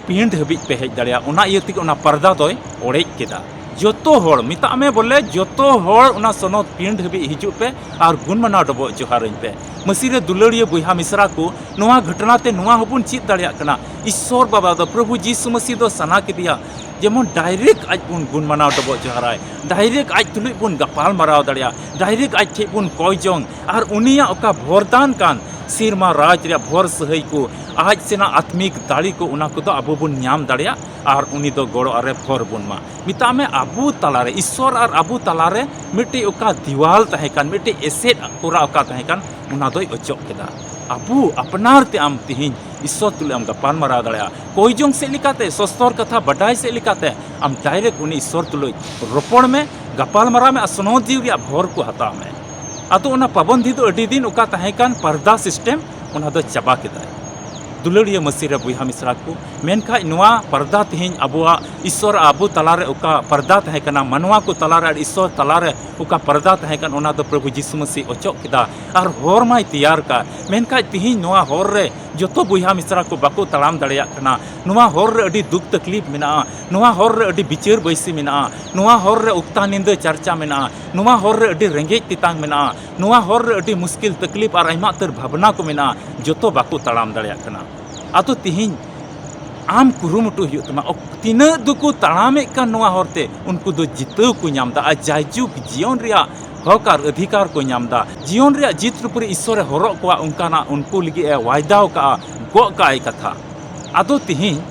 ᱯᱤᱸᱰ ᱦᱟᱹᱵᱤᱡ ᱯᱮ ᱦᱮᱡ ᱫᱟᱲᱮᱭᱟᱜᱼᱟ᱾ ᱚᱱᱟ ᱤᱭᱟᱹ ᱛᱮᱜᱮ ᱚᱱᱟ ᱯᱟᱨᱫᱟ ᱫᱚᱭ ᱚᱲᱮᱡ ᱠᱮᱫᱟ᱾ ᱡᱚᱛᱚ ᱦᱚᱲ, ᱢᱮᱛᱟᱜ ᱢᱮ ᱵᱚᱞᱮ, ᱡᱚᱛᱚ ᱦᱚᱲ ᱚᱱᱟ ᱥᱚᱱᱚᱛ ᱯᱤᱸᱰ ᱦᱟᱹᱵᱤᱡ ᱦᱤᱡᱩᱜ ᱯᱮ ᱟᱨ ᱜᱩᱱ ᱢᱟᱱᱟᱣ ᱰᱚᱵᱚᱜ ᱡᱚᱦᱟᱨᱟᱹᱧ ᱯᱮ᱾ ᱢᱟᱹᱥᱤ ᱨᱮ ᱫᱩᱞᱟᱹᱲᱤᱭᱟᱹ ᱵᱚᱭᱦᱟ ᱢᱤᱥᱨᱟ ᱠᱚ, ᱱᱚᱣᱟ ᱜᱷᱚᱴᱚᱱᱟ ᱛᱮ ᱱᱚᱣᱟ ᱦᱚᱸᱵᱚᱱ ᱪᱮᱫ ᱫᱟᱲᱮᱭᱟᱜ ᱠᱟᱱᱟ, ᱤᱥᱥᱚᱨ ᱵᱟᱵᱟ ᱫᱚ, ᱯᱨᱚᱵᱷᱩ ᱡᱤᱥᱩ ᱢᱟᱹᱥᱤ ᱫᱚ ᱥᱟᱱᱟ ᱠᱮᱫᱮᱭᱟ, ᱡᱮᱢᱚᱱ direct ᱟᱡ ᱵᱚᱱ ᱜᱩᱱ ᱢᱟᱱᱟᱣ ᱰᱚᱵᱚᱜ ᱡᱚᱦᱟᱨᱟᱭ, direct ᱟᱡ ᱛᱩᱞᱩᱡ ᱵᱚᱱ ᱜᱟᱯᱟᱞ ᱢᱟᱨᱟᱣ ᱫᱟᱲᱮᱭᱟᱜᱼᱟ, direct ᱟᱡ ᱴᱷᱮᱡ ᱵᱚᱱ ᱠᱚᱭ ᱡᱚᱝ, ᱟᱨ ᱩᱱᱤᱭᱟᱜ ᱚᱠᱟ ᱵᱚᱨᱫᱟᱱ ᱠᱟᱱ, ᱥᱮᱨᱢᱟ ᱨᱟᱡᱽ ᱨᱮᱭᱟᱜ ᱵᱷᱚᱨ ᱥᱟᱹᱦᱟᱹᱭ ᱠᱚ, ᱟᱡ ᱥᱮᱱᱟᱜ ᱟᱛᱢᱤᱠ ᱫᱟᱲᱮ ᱠᱚ, ᱚᱱᱟ ᱠᱚᱫᱚ ᱟᱵᱚ ᱵᱚᱱ ᱧᱟᱢ ᱫᱟᱲᱮᱭᱟᱜᱼᱟ ᱟᱨ ᱩᱱᱤ ᱫᱚ ᱜᱚᱲᱚ ᱟᱨᱮ ᱵᱷᱚᱨ ᱵᱚᱱ ᱢᱟ᱾ ᱢᱮᱛᱟᱜ ᱢᱮ, ᱟᱵᱚ ᱛᱟᱞᱟᱨᱮ, ᱤᱥᱥᱚᱨ ᱟᱨ ᱟᱵᱚ ᱛᱟᱞᱟᱨᱮ ᱢᱤᱫᱴᱮᱡ ᱚᱠᱟ ᱫᱤᱣᱟᱞ ᱛᱟᱦᱮᱸ ᱠᱟᱱ, ᱢᱤᱫᱴᱮᱡ ᱮᱥᱮᱫ ᱠᱚᱨᱟ ᱚᱠᱟ ᱛᱟᱦᱮᱸ ᱠᱟᱱ, ᱚᱱᱟ ᱫᱚᱭ ᱚᱪᱚᱜ ᱠᱮᱫᱟ᱾ ᱟᱵᱚ ᱟᱯᱱᱟᱨ ᱛᱮ ᱟᱢ ᱛᱤᱦᱤᱧ ᱤᱥᱥᱚᱨ ᱛᱩᱞᱩᱡ ᱮᱢ ᱜᱟᱯᱟᱞ ᱢᱟᱨᱟᱣ ᱫᱟᱲᱮᱭᱟᱜᱼᱟ᱾ ᱠᱚᱭ ᱡᱚᱝ ᱥᱮᱫ ᱞᱮᱠᱟᱛᱮ, ᱥᱚᱥᱛᱚᱨ ᱠᱟᱛᱷᱟ ᱵᱟᱰᱟᱭ ᱥᱮᱫ ᱞᱮᱠᱟᱛᱮ, ᱟᱢ direct ᱩᱱᱤ ᱤᱥᱥᱚᱨ ᱛᱩᱞᱩᱡ ᱨᱚᱯᱚᱲ ᱢᱮ, ᱜᱟᱯᱟᱞ ᱢᱟᱨᱟᱣ ᱢᱮ ᱟᱨ ᱥᱚᱱᱚᱛ ᱡᱤᱣᱤ ᱨᱮᱭᱟᱜ ᱵᱷᱚᱨ ᱠᱚ ᱦᱟᱛᱟᱣ ᱢᱮ᱾ ᱟᱫᱚ ᱚᱱᱟ ᱯᱟᱵᱚᱱᱫᱷᱤ ᱫᱚ ᱟᱹᱰᱤ ᱫᱤᱱ ᱚᱠᱟ ᱛᱟᱦᱮᱸ ᱠᱟᱱ ᱯᱟᱨᱫᱟ system, ᱚᱱᱟ ᱫᱚ ᱪᱟᱵᱟ ᱠᱮᱫᱟᱭ᱾ ᱫᱩᱞᱟᱹᱲᱤᱭᱟᱹ ᱢᱟᱹᱥᱤ ᱨᱮ ᱵᱚᱭᱦᱟ ᱢᱤᱥᱨᱟ ᱠᱚ, ᱢᱮᱱᱠᱷᱟᱡ ᱱᱚᱣᱟ ᱯᱟᱨᱫᱟ ᱛᱮᱦᱮᱧ ᱟᱵᱚᱣᱟᱜ ᱤᱥᱥᱚᱨ ᱟᱨ ᱟᱵᱚ ᱛᱟᱞᱟᱨᱮ ᱚᱠᱟ ᱯᱟᱨᱫᱟ ᱛᱟᱦᱮᱸ ᱠᱟᱱᱟ, ᱢᱟᱱᱣᱟ ᱠᱚ ᱛᱟᱞᱟᱨᱮ ᱟᱨ ᱤᱥᱥᱚᱨ ᱛᱟᱞᱟᱨᱮ ᱚᱠᱟ ᱯᱟᱨᱫᱟ ᱛᱟᱦᱮᱸ ᱠᱟᱱ, ᱚᱱᱟ ᱫᱚ ᱯᱨᱚᱵᱷᱩ ᱡᱤᱥᱩ ᱢᱟᱹᱥᱤ ᱚᱪᱚᱜ ᱠᱮᱫᱟ ᱟᱨ ᱦᱚᱨ ᱢᱟᱭ ᱛᱮᱭᱟᱨ ᱠᱟᱫ᱾ ᱢᱮᱱᱠᱷᱟᱡ ᱛᱮᱦᱮᱧ ᱱᱚᱣᱟ ᱦᱚᱨ ᱨᱮ ᱡᱚᱛᱚ ᱵᱚᱭᱦᱟ ᱢᱤᱥᱨᱟ ᱠᱚ ᱵᱟᱠᱚ ᱛᱟᱲᱟᱢ ᱫᱟᱲᱮᱭᱟᱜ ᱠᱟᱱᱟ᱾ ᱱᱚᱣᱟ ᱦᱚᱨ ᱨᱮ ᱟᱹᱰᱤ ᱫᱩᱠ ᱛᱟᱠᱞᱤᱯ ᱢᱮᱱᱟᱜᱼᱟ, ᱱᱚᱣᱟ ᱦᱚᱨ ᱨᱮ ᱟᱹᱰᱤ ᱵᱤᱪᱟᱹᱨ ᱵᱟᱹᱭᱥᱤ ᱢᱮᱱᱟᱜᱼᱟ, ᱱᱚᱣᱟ ᱦᱚᱨ ᱨᱮ ᱚᱠᱛᱟ ᱧᱤᱫᱟᱹ ᱪᱟᱨᱪᱟ ᱢᱮᱱᱟᱜᱼᱟ, ᱱᱚᱣᱟ ᱦᱚᱨ ᱨᱮ ᱟᱹᱰᱤ ᱨᱮᱸᱜᱮᱡ ᱛᱮᱛᱟᱝ ᱢᱮᱱᱟᱜᱼᱟ, ᱱᱚᱣᱟ ᱦᱚᱨ ᱨᱮ ᱟᱹᱰᱤ ᱢᱩᱥᱠᱤᱞ ᱛᱟᱠᱞᱤᱯ ᱟᱨ ᱟᱭᱢᱟ ᱩᱛᱟᱹᱨ ᱵᱷᱟᱵᱽᱱᱟ ᱠᱚ ᱢᱮᱱᱟᱜᱼᱟ, ᱡᱚᱛᱚ ᱵᱟᱠᱚ ᱛᱟᱲᱟᱢ ᱫᱟᱲᱮᱭᱟᱜ ᱠᱟᱱᱟ᱾ ᱟᱫᱚ ᱛᱤᱦᱤᱧ ᱟᱢ ᱠᱩᱨᱩᱢᱩᱴᱩ ᱦᱩᱭᱩᱜ ᱛᱟᱢᱟ᱾ ᱚᱠ-, ᱛᱤᱱᱟᱹᱜ ᱫᱚᱠᱚ ᱛᱟᱲᱟᱢᱮᱫ ᱠᱟᱱ ᱱᱚᱣᱟ ᱦᱚᱨᱛᱮ, ᱩᱱᱠᱩ ᱫᱚ ᱡᱤᱛᱟᱹᱣ ᱠᱚ ᱧᱟᱢ ᱮᱫᱟ ᱟᱨ ᱡᱟᱭᱡᱩᱜᱽ ᱡᱤᱭᱚᱱ ᱨᱮᱭᱟᱜ ᱦᱚᱠ ᱟᱨ ᱚᱫᱷᱤᱠᱟᱨ ᱠᱚ ᱧᱟᱢ ᱮᱫᱟ᱾ ᱡᱤᱭᱚᱱ ᱨᱮᱭᱟᱜ ᱡᱤᱛ ᱨᱩᱯᱩᱨᱤ ᱤᱥᱥᱚᱨᱮ ᱦᱚᱨᱚᱜ ᱠᱚᱣᱟ, ᱚᱱᱠᱟᱱᱟᱜ ᱩᱱᱠᱩ ᱞᱟᱹᱜᱤᱫ ᱮ ᱣᱟᱭᱫᱟᱣ ᱠᱟᱜᱼᱟ, ᱜᱚᱜ ᱠᱟᱜᱼᱟᱭ ᱠᱟᱛᱷᱟ᱾ ᱟᱫᱚ ᱛᱤᱦᱤᱧ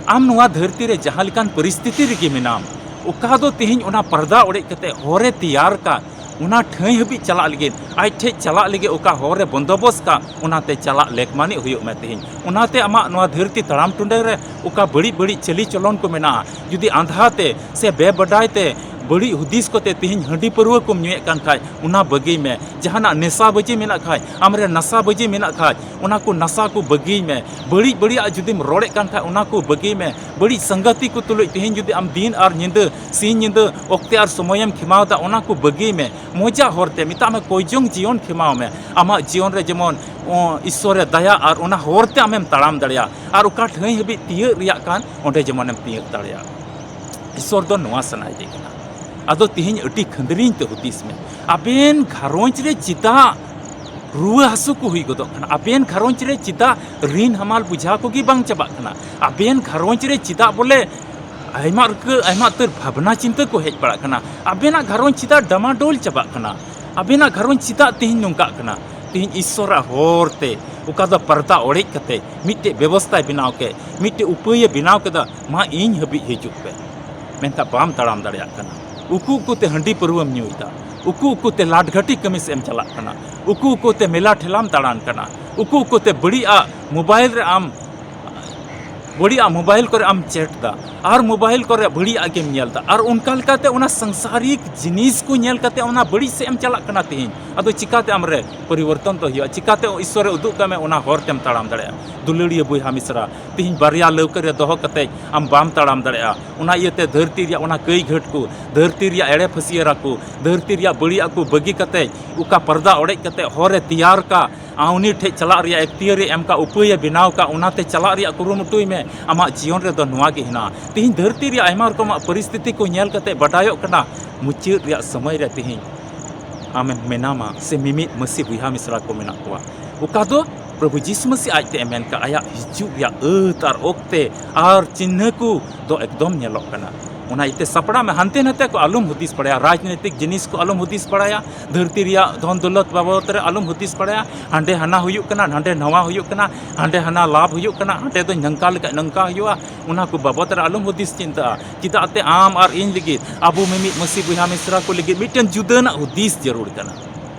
ᱟᱢ ᱱᱚᱣᱟ ᱫᱷᱟᱹᱨᱛᱤ ᱨᱮ ᱡᱟᱦᱟᱸ ᱞᱮᱠᱟᱱ ᱯᱚᱨᱤᱥᱛᱷᱤᱛᱤ ᱨᱮᱜᱮ ᱢᱮᱱᱟᱢ, ᱚᱠᱟ ᱫᱚ ᱛᱤᱦᱤᱧ ᱚᱱᱟ ᱯᱟᱨᱫᱟ ᱚᱲᱮᱡ ᱠᱟᱛᱮ ᱦᱚᱨᱮ ᱛᱮᱭᱟᱨ ᱠᱟᱜ, ᱚᱱᱟ ᱴᱷᱟᱹᱭ ᱦᱟᱹᱵᱤᱡ ᱪᱟᱞᱟᱜ ᱞᱟᱹᱜᱤᱫ, ᱟᱡ ᱴᱷᱮᱡ ᱪᱟᱞᱟᱜ ᱞᱟᱹᱜᱤᱫ ᱚᱠᱟ ᱦᱚᱨ ᱮ ᱵᱚᱱᱫᱚᱵᱚᱥ ᱠᱟᱜ, ᱚᱱᱟᱛᱮ ᱪᱟᱞᱟᱜ ᱞᱮᱠ ᱢᱟᱱᱤᱡ ᱦᱩᱭᱩᱜ ᱢᱮ ᱛᱤᱦᱤᱧ᱾ ᱚᱱᱟᱛᱮ ᱟᱢᱟᱜ ᱱᱚᱣᱟ ᱫᱷᱟᱹᱨᱛᱤ ᱛᱟᱲᱟᱢ ᱴᱩᱸᱰᱟᱹ ᱨᱮ ᱚᱠᱟ ᱵᱟᱹᱲᱤᱡ ᱵᱟᱹᱲᱤᱡ ᱪᱟᱹᱞᱤ ᱪᱚᱞᱚᱱ ᱠᱚ ᱢᱮᱱᱟᱜᱼᱟ, ᱡᱩᱫᱤ ᱟᱸᱫᱷᱟ ᱛᱮ ᱥᱮ ᱵᱮᱵᱟᱰᱟᱭ ᱛᱮ ᱵᱟᱹᱲᱤᱡ ᱦᱩᱫᱤᱥ ᱠᱚᱛᱮ ᱛᱤᱦᱤᱧ ᱦᱟᱺᱰᱤ ᱯᱟᱹᱨᱣᱟᱹ ᱠᱚᱢ ᱧᱩᱭᱮᱫ ᱠᱟᱱ ᱠᱷᱟᱡ, ᱚᱱᱟ ᱵᱟᱹᱜᱤᱭ ᱢᱮ᱾ ᱡᱟᱦᱟᱱᱟᱜ ᱱᱮᱥᱟ ᱵᱟᱹᱡᱤ ᱢᱮᱱᱟᱜ ᱠᱷᱟᱡ, ᱟᱢᱨᱮ ᱱᱟᱥᱟ ᱵᱟᱹᱡᱤ ᱢᱮᱱᱟᱜ ᱠᱷᱟᱡ, ᱚᱱᱟ ᱠᱚ ᱱᱟᱥᱟ ᱠᱚ ᱵᱟᱹᱜᱤᱭ ᱢᱮ᱾ ᱵᱟᱹᱲᱤᱡ ᱵᱟᱹᱲᱤᱡᱟᱜ ᱡᱩᱫᱤᱢ ᱨᱚᱲᱮᱫ ᱠᱟᱱ ᱠᱷᱟᱡ, ᱚᱱᱟ ᱠᱚ ᱵᱟᱹᱜᱤᱭ ᱢᱮ᱾ ᱵᱟᱹᱲᱤᱡ ᱥᱟᱝᱜᱟᱛᱤ ᱠᱚ ᱛᱩᱞᱩᱡ ᱛᱮᱦᱮᱧ ᱡᱩᱫᱤ ᱟᱢ ᱫᱤᱱ ᱟᱨ ᱧᱤᱫᱟᱹ, ᱥᱤᱧ ᱧᱤᱫᱟᱹ ᱚᱠᱛᱮ ᱟᱨ ᱥᱚᱢᱚᱭᱮᱢ ᱠᱷᱮᱢᱟᱣ ᱮᱫᱟ, ᱚᱱᱟ ᱠᱚ ᱵᱟᱹᱜᱤᱭ ᱢᱮ᱾ ᱢᱚᱡᱟ ᱦᱚᱨᱛᱮ, ᱢᱮᱛᱟᱜ ᱢᱮ ᱠᱚᱭᱡᱚᱝ ᱡᱤᱭᱚᱱ ᱠᱷᱮᱢᱟᱣ ᱢᱮ᱾ ᱟᱢᱟᱜ ᱡᱤᱭᱚᱱ ᱨᱮ ᱡᱮᱢᱚᱱ, ᱚ, ᱤᱥᱥᱚᱨᱮ ᱫᱟᱭᱟ ᱟᱨ ᱚᱱᱟ ᱦᱚᱨᱛᱮ ᱟᱢᱮᱢ ᱛᱟᱲᱟᱢ ᱫᱟᱲᱮᱭᱟᱜᱼᱟ᱾ ᱟᱨ ᱚᱠᱟ ᱴᱷᱟᱹᱭ ᱦᱟᱹᱵᱤᱡ ᱛᱤᱭᱟᱹᱜ ᱨᱮᱭᱟᱜ ᱠᱟᱱ, ᱚᱸᱰᱮ ᱡᱮᱢᱚᱱᱮᱢ ᱛᱤᱭᱟᱹᱜ ᱫᱟᱲᱮᱭᱟᱜᱼᱟ᱾ ᱤᱥᱥᱚᱨ ᱫᱚ ᱱᱚᱣᱟ ᱥᱟᱱᱟᱭᱮᱫᱮ ᱠᱟᱱᱟ᱾ ᱟᱫᱚ ᱛᱤᱦᱤᱧ ᱟᱹᱰᱤ ᱠᱷᱟᱹᱱᱫᱽᱨᱤᱧ ᱛᱮ ᱦᱩᱫᱤᱥ ᱢᱮ᱾ ᱟᱵᱮᱱ ᱜᱷᱟᱨᱚᱸᱡᱽ ᱨᱮ ᱪᱮᱫᱟᱜ ᱨᱩᱣᱟᱹ ᱦᱟᱹᱥᱩ ᱠᱚ ᱦᱩᱭ ᱜᱚᱫᱚᱜ ᱠᱟᱱᱟ? ᱟᱵᱮᱱ ᱜᱷᱟᱨᱚᱸᱡᱽ ᱨᱮ ᱪᱮᱫᱟᱜ ᱨᱤᱱ ᱦᱟᱢᱟᱞ ᱵᱩᱡᱷᱟ ᱠᱚᱜᱮ ᱵᱟᱝ ᱪᱟᱵᱟᱜ ᱠᱟᱱᱟ? ᱟᱵᱮᱱ ᱜᱷᱟᱨᱚᱸᱡᱽ ᱨᱮ ᱪᱮᱫᱟᱜ ᱵᱚᱞᱮ ᱟᱭᱢᱟ ᱨᱤᱠᱟᱹ, ᱟᱭᱢᱟ ᱩᱛᱟᱹᱨ ᱵᱷᱟᱵᱽᱱᱟ ᱪᱤᱱᱛᱟᱹ ᱠᱚ ᱦᱮᱡ ᱵᱟᱲᱟᱜ ᱠᱟᱱᱟ? ᱟᱵᱮᱱᱟᱜ ᱜᱷᱟᱨᱚᱸᱡᱽ ᱪᱮᱫᱟᱜ ᱰᱟᱢᱟᱰᱳᱞ ᱪᱟᱵᱟᱜ ᱠᱟᱱᱟ? ᱟᱵᱮᱱᱟᱜ ᱜᱷᱟᱨᱚᱸᱡᱽ ᱪᱮᱫᱟᱜ ᱛᱮᱦᱮᱧ ᱱᱚᱝᱠᱟᱜ ᱠᱟᱱᱟ? ᱛᱮᱦᱮᱧ ᱤᱥᱥᱚᱨᱟᱜ ᱦᱚᱨ ᱛᱮ, ᱚᱠᱟ ᱫᱚ ᱯᱟᱨᱫᱟ ᱚᱲᱮᱡ ᱠᱟᱛᱮ ᱢᱤᱫᱴᱮᱡ ᱵᱮᱵᱚᱥᱛᱷᱟᱭ ᱵᱮᱱᱟᱣ ᱠᱮᱫ, ᱢᱤᱫᱴᱮᱡ ᱩᱯᱟᱹᱭᱮ ᱵᱮᱱᱟᱣ ᱠᱮᱫᱟ, ᱢᱟ ᱤᱧ ᱦᱟᱹᱵᱤᱡ ᱦᱤᱡᱩᱜ ᱯᱮ᱾ ᱢᱮᱱᱠᱷᱟᱱ ᱵᱟᱢ ᱛᱟᱲᱟᱢ ᱫᱟᱲᱮᱭᱟᱜ ᱠᱟᱱᱟ᱾ ᱩᱠᱩ ᱩᱠᱩ ᱛᱮ ᱦᱟᱺᱰᱤ ᱯᱟᱹᱨᱣᱟᱹᱢ ᱧᱩᱭᱮᱫᱟ, ᱩᱠᱩ ᱩᱠᱩ ᱛᱮ ᱞᱟᱴᱜᱷᱟᱹᱴᱤ ᱠᱟᱹᱢᱤ ᱥᱮᱫ ᱮᱢ ᱪᱟᱞᱟᱜ ᱠᱟᱱᱟ, ᱩᱠᱩ ᱩᱠᱩ ᱛᱮ ᱢᱮᱞᱟ ᱴᱷᱮᱞᱟᱢ ᱫᱟᱬᱟᱱ ᱠᱟᱱᱟ, ᱩᱠᱩ ᱩᱠᱩ ᱛᱮ ᱵᱟᱹᱲᱤᱡ ᱟᱜ ᱢᱳᱵᱟᱭᱤᱞ ᱨᱮ ᱟᱢ ᱵᱟᱹᱲᱤᱡᱟᱜ ᱢᱳᱵᱟᱭᱤᱞ ᱠᱚᱨᱮ ᱟᱢ ᱪᱮᱴ ᱫᱟ, ᱟᱨ ᱢᱳᱵᱟᱭᱤᱞ ᱠᱚᱨᱮ ᱵᱟᱹᱲᱤᱡᱟᱜ ᱜᱮᱢ ᱧᱮᱞ ᱫᱟ, ᱟᱨ ᱚᱱᱠᱟ ᱞᱮᱠᱟᱛᱮ ᱚᱱᱟ ᱥᱟᱝᱥᱟᱨᱤᱠ ᱡᱤᱱᱤᱥ ᱠᱚ ᱧᱮᱞ ᱠᱟᱛᱮ ᱚᱱᱟ ᱵᱟᱹᱲᱤᱡ ᱥᱮᱫ ᱮᱢ ᱪᱟᱞᱟᱜ ᱠᱟᱱᱟ᱾ ᱛᱤᱦᱤᱧ ᱟᱫᱚ ᱪᱤᱠᱟᱛᱮ ᱟᱢᱨᱮ ᱯᱚᱨᱤᱵᱚᱨᱛᱚᱱ ᱫᱚ ᱦᱩᱭᱩᱜᱼᱟ? ᱪᱤᱠᱟᱛᱮ ᱤᱥᱥᱚᱨᱮ ᱩᱫᱩᱜ ᱠᱟᱢᱮ ᱚᱱᱟ ᱦᱚᱨ ᱛᱮᱢ ᱛᱟᱲᱟᱢ ᱫᱟᱲᱮᱭᱟᱜᱼᱟ? ᱫᱩᱞᱟᱹᱲᱤᱭᱟᱹ ᱵᱚᱭᱦᱟ ᱢᱤᱥᱨᱟ, ᱛᱤᱦᱤᱧ ᱵᱟᱨᱭᱟ ᱞᱟᱹᱣᱠᱟᱹ ᱨᱮ ᱫᱚᱦᱚ ᱠᱟᱛᱮ ᱟᱢ ᱵᱟᱢ ᱛᱟᱲᱟᱢ ᱫᱟᱲᱮᱭᱟᱜᱼᱟ᱾ ᱚᱱᱟ ᱤᱭᱟᱹᱛᱮ ᱫᱷᱟᱹᱨᱛᱤ ᱨᱮᱭᱟᱜ ᱚᱱᱟ ᱠᱟᱹᱭ ᱜᱷᱟᱹᱴ ᱠᱚ, ᱫᱷᱟᱹᱨᱛᱤ ᱨᱮᱭᱟᱜ ᱮᱲᱮ ᱯᱷᱟᱹᱥᱤᱭᱟᱹᱨᱟ ᱠᱚ, ᱫᱷᱟᱹᱨᱛᱤ ᱨᱮᱭᱟᱜ ᱵᱟᱹᱲᱤᱡᱟᱜ ᱠᱚ ᱵᱟᱹᱜᱤ ᱠᱟᱛᱮ ᱚᱠᱟ ᱯᱚᱨᱫᱟ ᱚᱲᱮᱡ ᱠᱟᱛᱮ ᱦᱚᱨᱮ ᱛᱮᱭᱟᱨ ᱠᱟᱜ, ᱟᱨ ᱩᱱᱤ ᱴᱷᱮᱡ ᱪᱟᱞᱟᱜ ᱨᱮᱭᱟᱜ ᱮᱠᱛᱤᱭᱟᱹᱨᱮ ᱮᱢ ᱠᱟᱜ, ᱩᱯᱟᱹᱭᱮ ᱵᱮᱱᱟᱣ ᱠᱟᱜ, ᱚᱱᱟᱛᱮ ᱪᱟᱞᱟᱜ ᱨᱮᱭᱟᱜ ᱠᱩᱨᱩᱢᱩᱴᱩᱭ ᱢᱮ᱾ ᱟᱢᱟᱜ ᱡᱤᱭᱚᱱ ᱨᱮᱫᱚ ᱱᱚᱣᱟ ᱜᱮ ᱦᱮᱱᱟᱜᱼᱟ᱾ ᱛᱤᱦᱤᱧ ᱫᱷᱟᱹᱨᱛᱤ ᱨᱮᱭᱟᱜ ᱟᱭᱢᱟ ᱨᱚᱠᱚᱢᱟᱜ ᱯᱚᱨᱤᱥᱛᱷᱤᱛᱤ ᱠᱚ ᱧᱮᱞ ᱠᱟᱛᱮ ᱵᱟᱰᱟᱭᱚᱜ ᱠᱟᱱᱟ, ᱢᱩᱪᱟᱹᱫ ᱨᱮᱭᱟᱜ ᱥᱚᱢᱚᱭ ᱨᱮ ᱛᱤᱦᱤᱧ ᱟᱢᱮᱢ ᱢᱮᱱᱟᱢᱟ ᱥᱮ ᱢᱤᱢᱤᱫ ᱢᱟᱹᱥᱤ ᱵᱚᱭᱦᱟ ᱢᱤᱥᱨᱟ ᱠᱚ ᱢᱮᱱᱟᱜ ᱠᱚᱣᱟ, ᱚᱠᱟ ᱫᱚ ᱯᱨᱚᱵᱷᱩ ᱡᱤᱥᱩ ᱢᱟᱹᱥᱤ ᱟᱡᱛᱮ ᱢᱮᱱ ᱠᱟᱜ, ᱟᱭᱟᱜ ᱦᱤᱡᱩᱜ ᱨᱮᱭᱟᱜ ᱟᱹᱛ ᱟᱨ ᱚᱠᱛᱮ ᱟᱨ ᱪᱤᱱᱦᱟᱹ ᱠᱚ ᱫᱚ ᱮᱠᱫᱚᱢ ᱧᱮᱞᱚᱜ ᱠᱟᱱᱟ᱾ ᱚᱱᱟ ᱤᱭᱟᱹᱛᱮ ᱥᱟᱯᱲᱟᱜ ᱢᱮ, ᱦᱟᱱᱛᱮ ᱱᱟᱛᱮ ᱠᱚ ᱟᱞᱚᱢ ᱦᱩᱫᱤᱥ ᱵᱟᱲᱟᱭᱟ, ᱨᱟᱡᱽᱱᱳᱭᱛᱤᱠ ᱡᱤᱱᱤᱥ ᱠᱚ ᱟᱞᱚᱢ ᱦᱩᱫᱤᱥ ᱵᱟᱲᱟᱭᱟ, ᱫᱷᱟᱹᱨᱛᱤ ᱨᱮᱭᱟᱜ ᱫᱷᱚᱱ ᱫᱚᱞᱚᱛ ᱵᱟᱵᱚᱫ ᱨᱮ ᱟᱞᱚᱢ ᱦᱩᱫᱤᱥ ᱵᱟᱲᱟᱭᱟ᱾ ᱦᱟᱸᱰᱮ ᱦᱟᱱᱟ ᱦᱩᱭᱩᱜ ᱠᱟᱱᱟ, ᱱᱟᱸᱰᱮ ᱱᱟᱣᱟ ᱦᱩᱭᱩᱜ ᱠᱟᱱᱟ, ᱦᱟᱸᱰᱮ ᱦᱟᱱᱟ ᱞᱟᱵᱷ ᱦᱩᱭᱩᱜ ᱠᱟᱱᱟ, ᱦᱟᱸᱰᱮ ᱫᱚ ᱱᱚᱝᱠᱟ ᱞᱮᱠᱟ ᱱᱚᱝᱠᱟ ᱦᱩᱭᱩᱜᱼᱟ, ᱚᱱᱟ ᱠᱚ ᱵᱟᱵᱚᱫ ᱨᱮ ᱟᱞᱚᱢ ᱦᱩᱫᱤᱥ ᱪᱤᱱᱛᱟᱹᱜᱼᱟ᱾ ᱪᱮᱫᱟᱜ ᱛᱮ ᱟᱢ ᱟᱨ ᱤᱧ ᱞᱟᱹᱜᱤᱫ, ᱟᱵᱚ ᱢᱤᱢᱤᱫ ᱢᱟᱹᱥᱤ ᱵᱚᱭᱦᱟ ᱢᱤᱥᱨᱟ ᱠᱚ ᱞᱟᱹᱜᱤᱫ ᱢᱤᱫᱴᱮᱱ ᱡᱩᱫᱟᱹᱱᱟᱜ ᱦᱩᱫᱤᱥ ᱡᱟᱹᱨᱩᱲ ᱠᱟᱱᱟ᱾